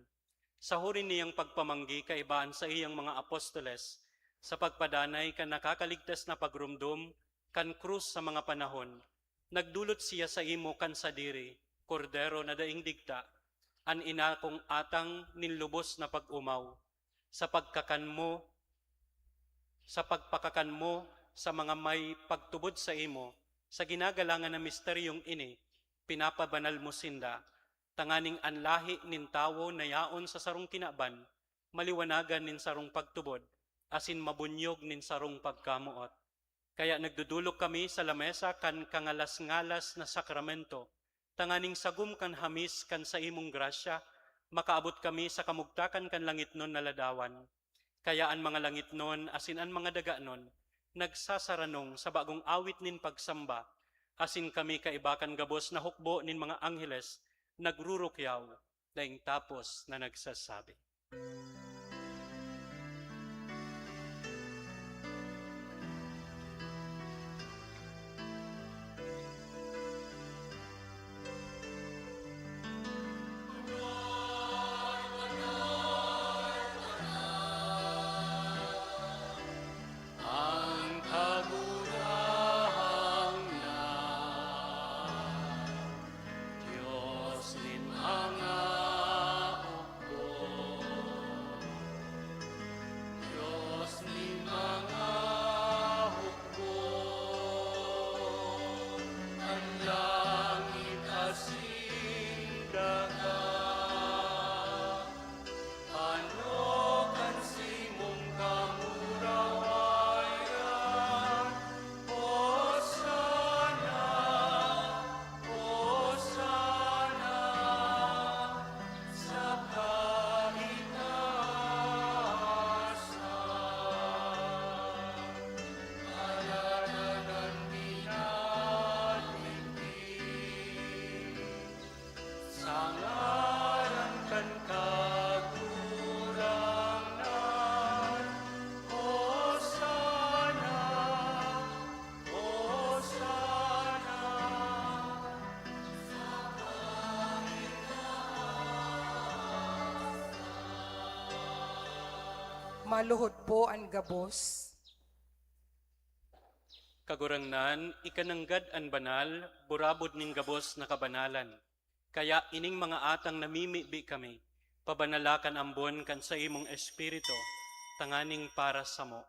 Sa huri niyang pagpamanggi kaiba an saiyang mga apostoles, sa pagpadanay kan nakakaligtas na pagromdom kan krus sa mga panahon, nagdolot siya saimo kan sadiri, Kordero na daing digta, an inakong atang nin lubos na pag-omaw. Sa pagkakan mo, sa pagpakakan mo sa mga may pagtubod saimo, sa ginagalangan na misteryong ini, pinapabanal mo sinda, tanganing an lahi nin tawo na yaon sa sarong kinaban, maliwanagan nin sarong pagtubod, asin mabunyog nin sarong pagkamoot. Kaya nagdodolok kami sa lamesa kan kangalas-ngalas na sakramento, tanganing sagom kan hamis kan saimong grasya, makaabot kami sa kamugtakan kan langitnon na ladawan. Kaya an mga langitnon asin an mga daganon nagsasaranong sa bagong awit nin pagsamba, asin kami kaiba kan gabos na hukbo nin mga angheles nagrurukyaw, daing tapos na nagsasabi. Ang Kagurangnan, Dios nin mga hukbo, Dios nin mga hukbo, an langit asin daga. Ano kan simong kamurawayan? Hosana, Hosana sa kaitaasan. Alagad an pinaligpit sa ngaran kan Kagurangnan. Hosana, Hosana. Maluhod po an gabos. Kagurangnan, ika nanggad an banal, burabod nin gabos na kabanalan. Kaya ining mga atang namimibi kami, pabanala kan ambon kan saimong Espiritu, tanganing para samo,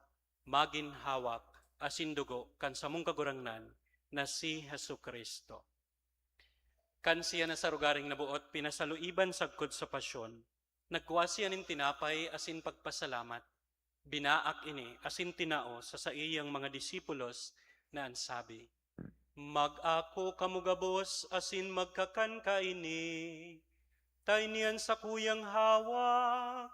magin hawak asin dugo kan samong Kagurangnan na si Jesu-Cristo. Kan siya na sa rogaring naboot pinasaluiban sagkod sa pasyon, nagkua siya nin tinapay asin pagpasalamat, binaak ini asin tinao sa saiyang mga disipulos na an sabi, "Mag-ako kamo gabos asin magkakan kaini, ta ini an sakuyang hawak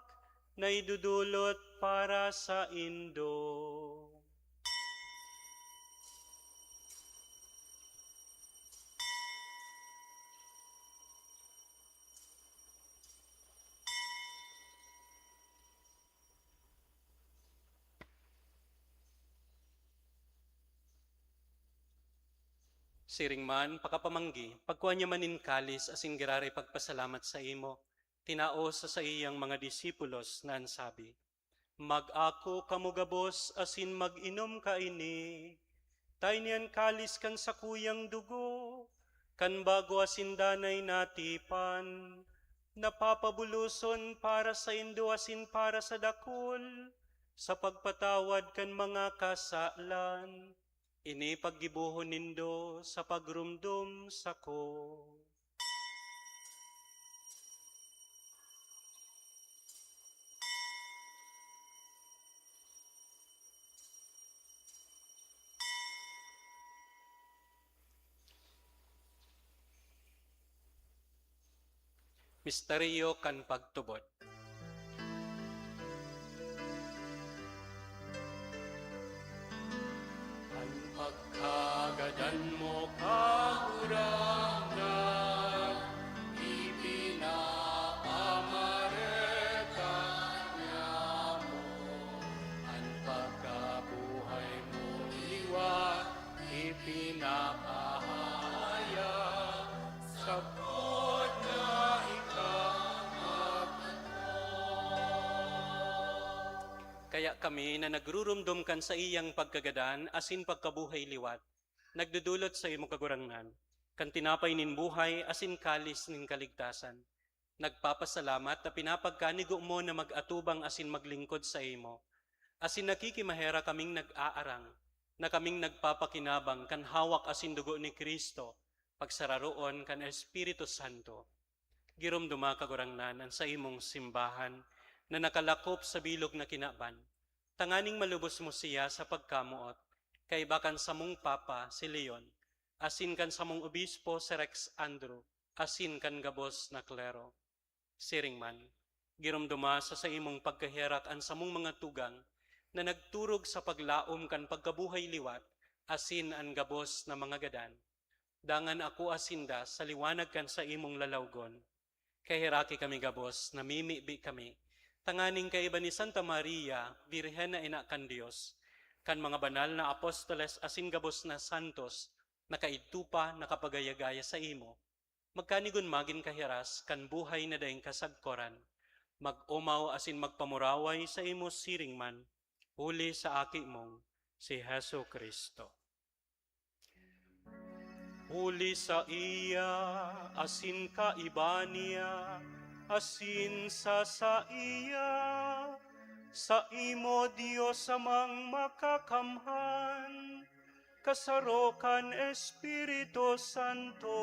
na idodolot para saindo." Siring man, pakapamanggi, pagkua niya man nin kalis asin giraray pagpasalamat saimo, tinao sa saiyang mga disipulos na an sabi, "Mag-ako kamo gabos asin mag-inom kaini, ta ini an kalis kan sakuyang dugo, kan bago asin danay na tipan, na papabuloson para saindo asin para sa dakul, sa pagpatawad kan mga kasalan. Ini paggibohon nindo sa pagromdom sako." Misteryo kan pagtubod. An pagkagadan mo, Kagurangnan, ipinapamareka niamo. An pagkabuhay mo liwat ipinapahayag, sagkod na ika magtubod. Kaya kami na nagruromdom kan saiyang pagkagadan asin pagkabuhay liwat, nagdodolot saimo, Kagurangnan, kan tinapay nin buhay asin kalis nin kaligtasan. Nagpapasalamat ta pinapagkanigo mo na mag-atubang asin maglingkod saimo. Asin nakikimaherak kaming nag-aarang, na kaming nagpapakinabang kan hawak asin dugo ni Cristo, pagsararoon kan Espiritu Santo. Giromdoma, Kagurangnan, an saimong simbahan na nakalakop sa bilog na kinaban, tanganing malubos mo siya sa pagkamoot, kaiba kan samong Papa, si Leon, asin kan samong Obispo, si Rex Andrew, asin kan gabos na klero. Siring man, giromdoma sa saimong pagkaherak an samong mga tugang na nagturog sa paglaom kan pagkabuhay liwat asin an gabos na mga gadan. Dangan akoa sinda sa liwanag kan saimong lalawgon. Kaheraki kami gabos, namimibi kami, tanganing kaiba ni Santa Maria, Birhen na Ina kan Dios, kan mga banal na apostoles asin gabos na santos, na kaidto pa nakapagaya-gaya saimo, magkanigon magin kahiras kan buhay na daing kasagkoran, mag-omaw asin magpamuraway saimo siring man, huli sa Aki mong si Jesu-Cristo. Huli saiya, asin kaiba niya, asin sa saiya, saimo, Dios Amang Makakamhan, kasaro kan Espiritu Santo,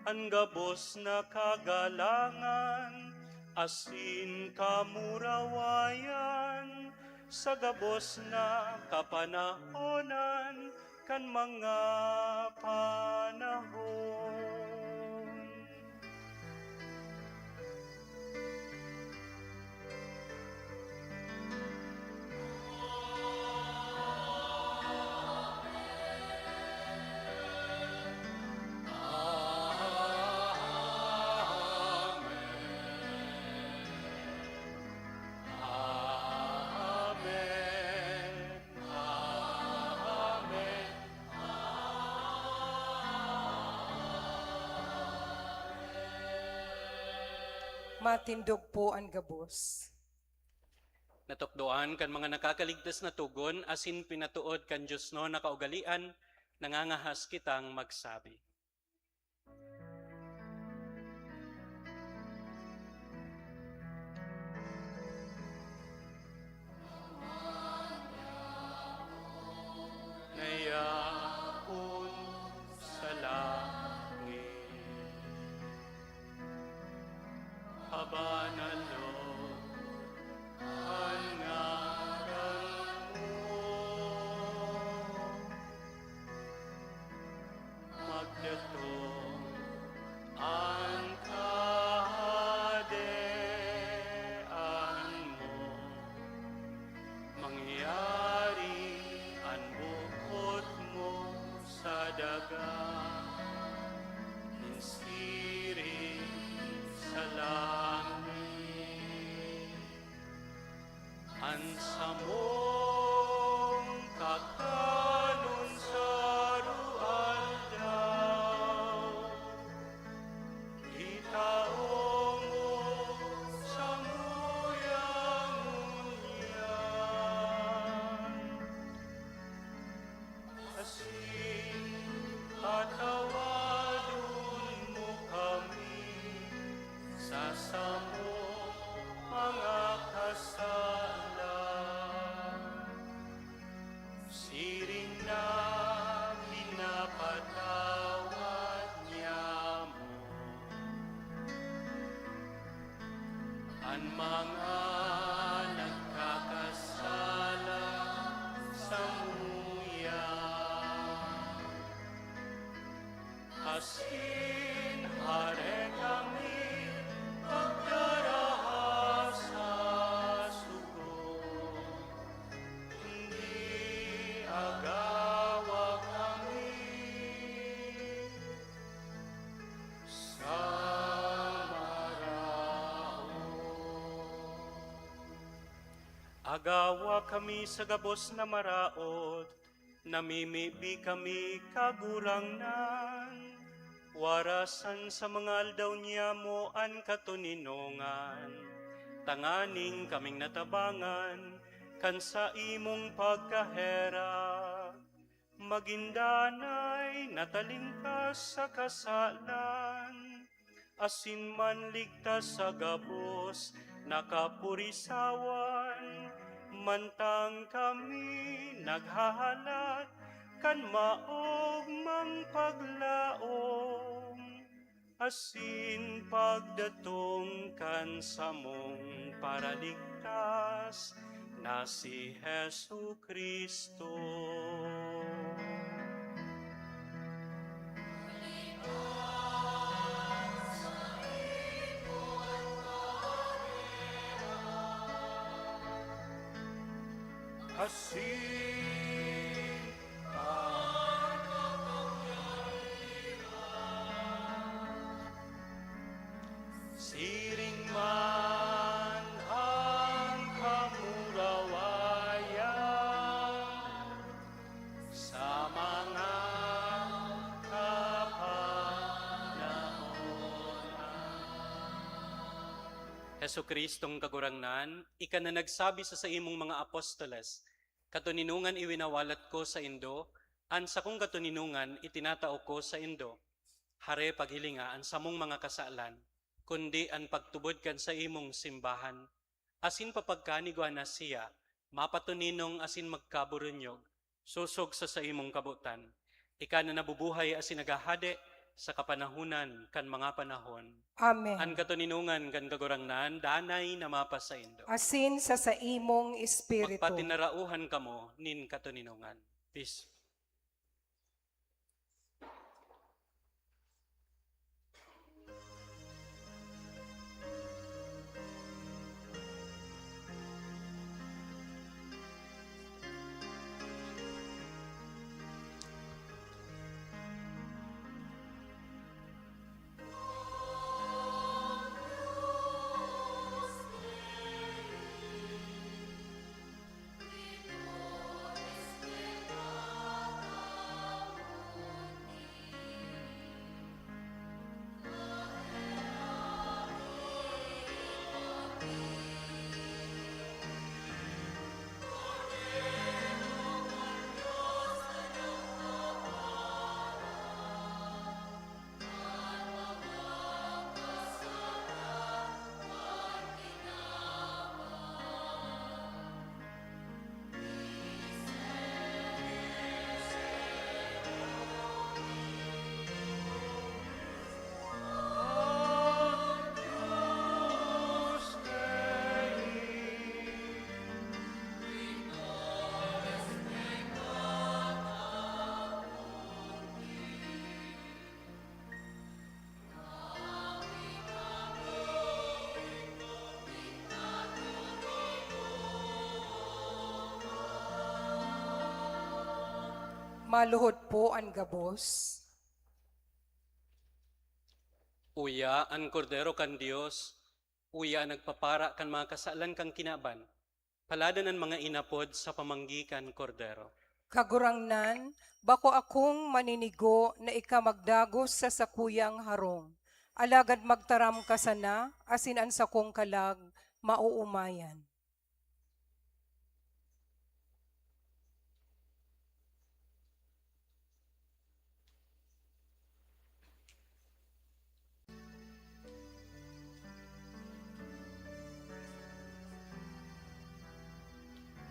an gabos na kagalangan asin kamurawayan sa gabos na kapanahonan kan mga panahon. Amen. Amen. Matindog po an gabos. Natukdoan kan mga nakakaligtas na togon asin pinatood kan diosnon na kaugalean, nangangahas kitang magsabi. Nayapon sa langit, pabanalon an ngaran mo. Magdatong an Kahadean mo, mangyari an boot mo sa daga, nin siring sa langit. An samong kakanon sa aroaldaw, itao mo samuya ngunyan. Asin patawadon mo kami sa samong mga kasalan, siring na pinapatawad niamo an mga nagkakasala samuya. Asin hare kami pagdaraha sa sugo, kundi agawa kami sa maraot. Agawa kami sa gabos na maraot, namimibi kami, Kagurangnan, warasan sa mga aldaw niyamo an katoninongan, tanganing kaming natabangan kan saimong pagkaherak, magin danay na talingkas sa kasalan, asin manligtas sa gabos na kapurisawan, mantang kami naghahalat kan maogmang paglaom, asin pagdatong kan samong Paraligtas na si Jesu-Cristo. Asin an kapangyarihan Siring man ang kamurawayan sa mga kapanahonan. Jesu-Cristong Kagurangnan, ika na nagsabi sa saimong mga apostoles, "Katoninongan iwinawalat ko saindo, an sakong katoninongan itinatao ko saindo." Hare, paghilinga an samong mga kasalan, kundi an pagtubod kan saimong simbahan, asin papagkanigwa na siya mapatoninong asin magkaburunyog, sosog sa saimong kabotan. Ika na nabubuhay asin naghahade sa kapanahonan kan mga panahon. Amen. An katoninongan kan Kagurangnan danay na mapasaindo. Asin sa saimong espiritu. Magpatinarauhan kamo nin katoninongan. Peace. Maluhod po an gabos. Uya an Kordero kan Dios, uya an nagpapara kan mga kasalan kan kinaban. Paladan an mga inapod sa pamanggi kan Kordero. Kagurangnan, bako akong maninigo na ika magdagos sa sakuyang harong, alagad magtaram ka sana, asin an sakong kalag maoomayan.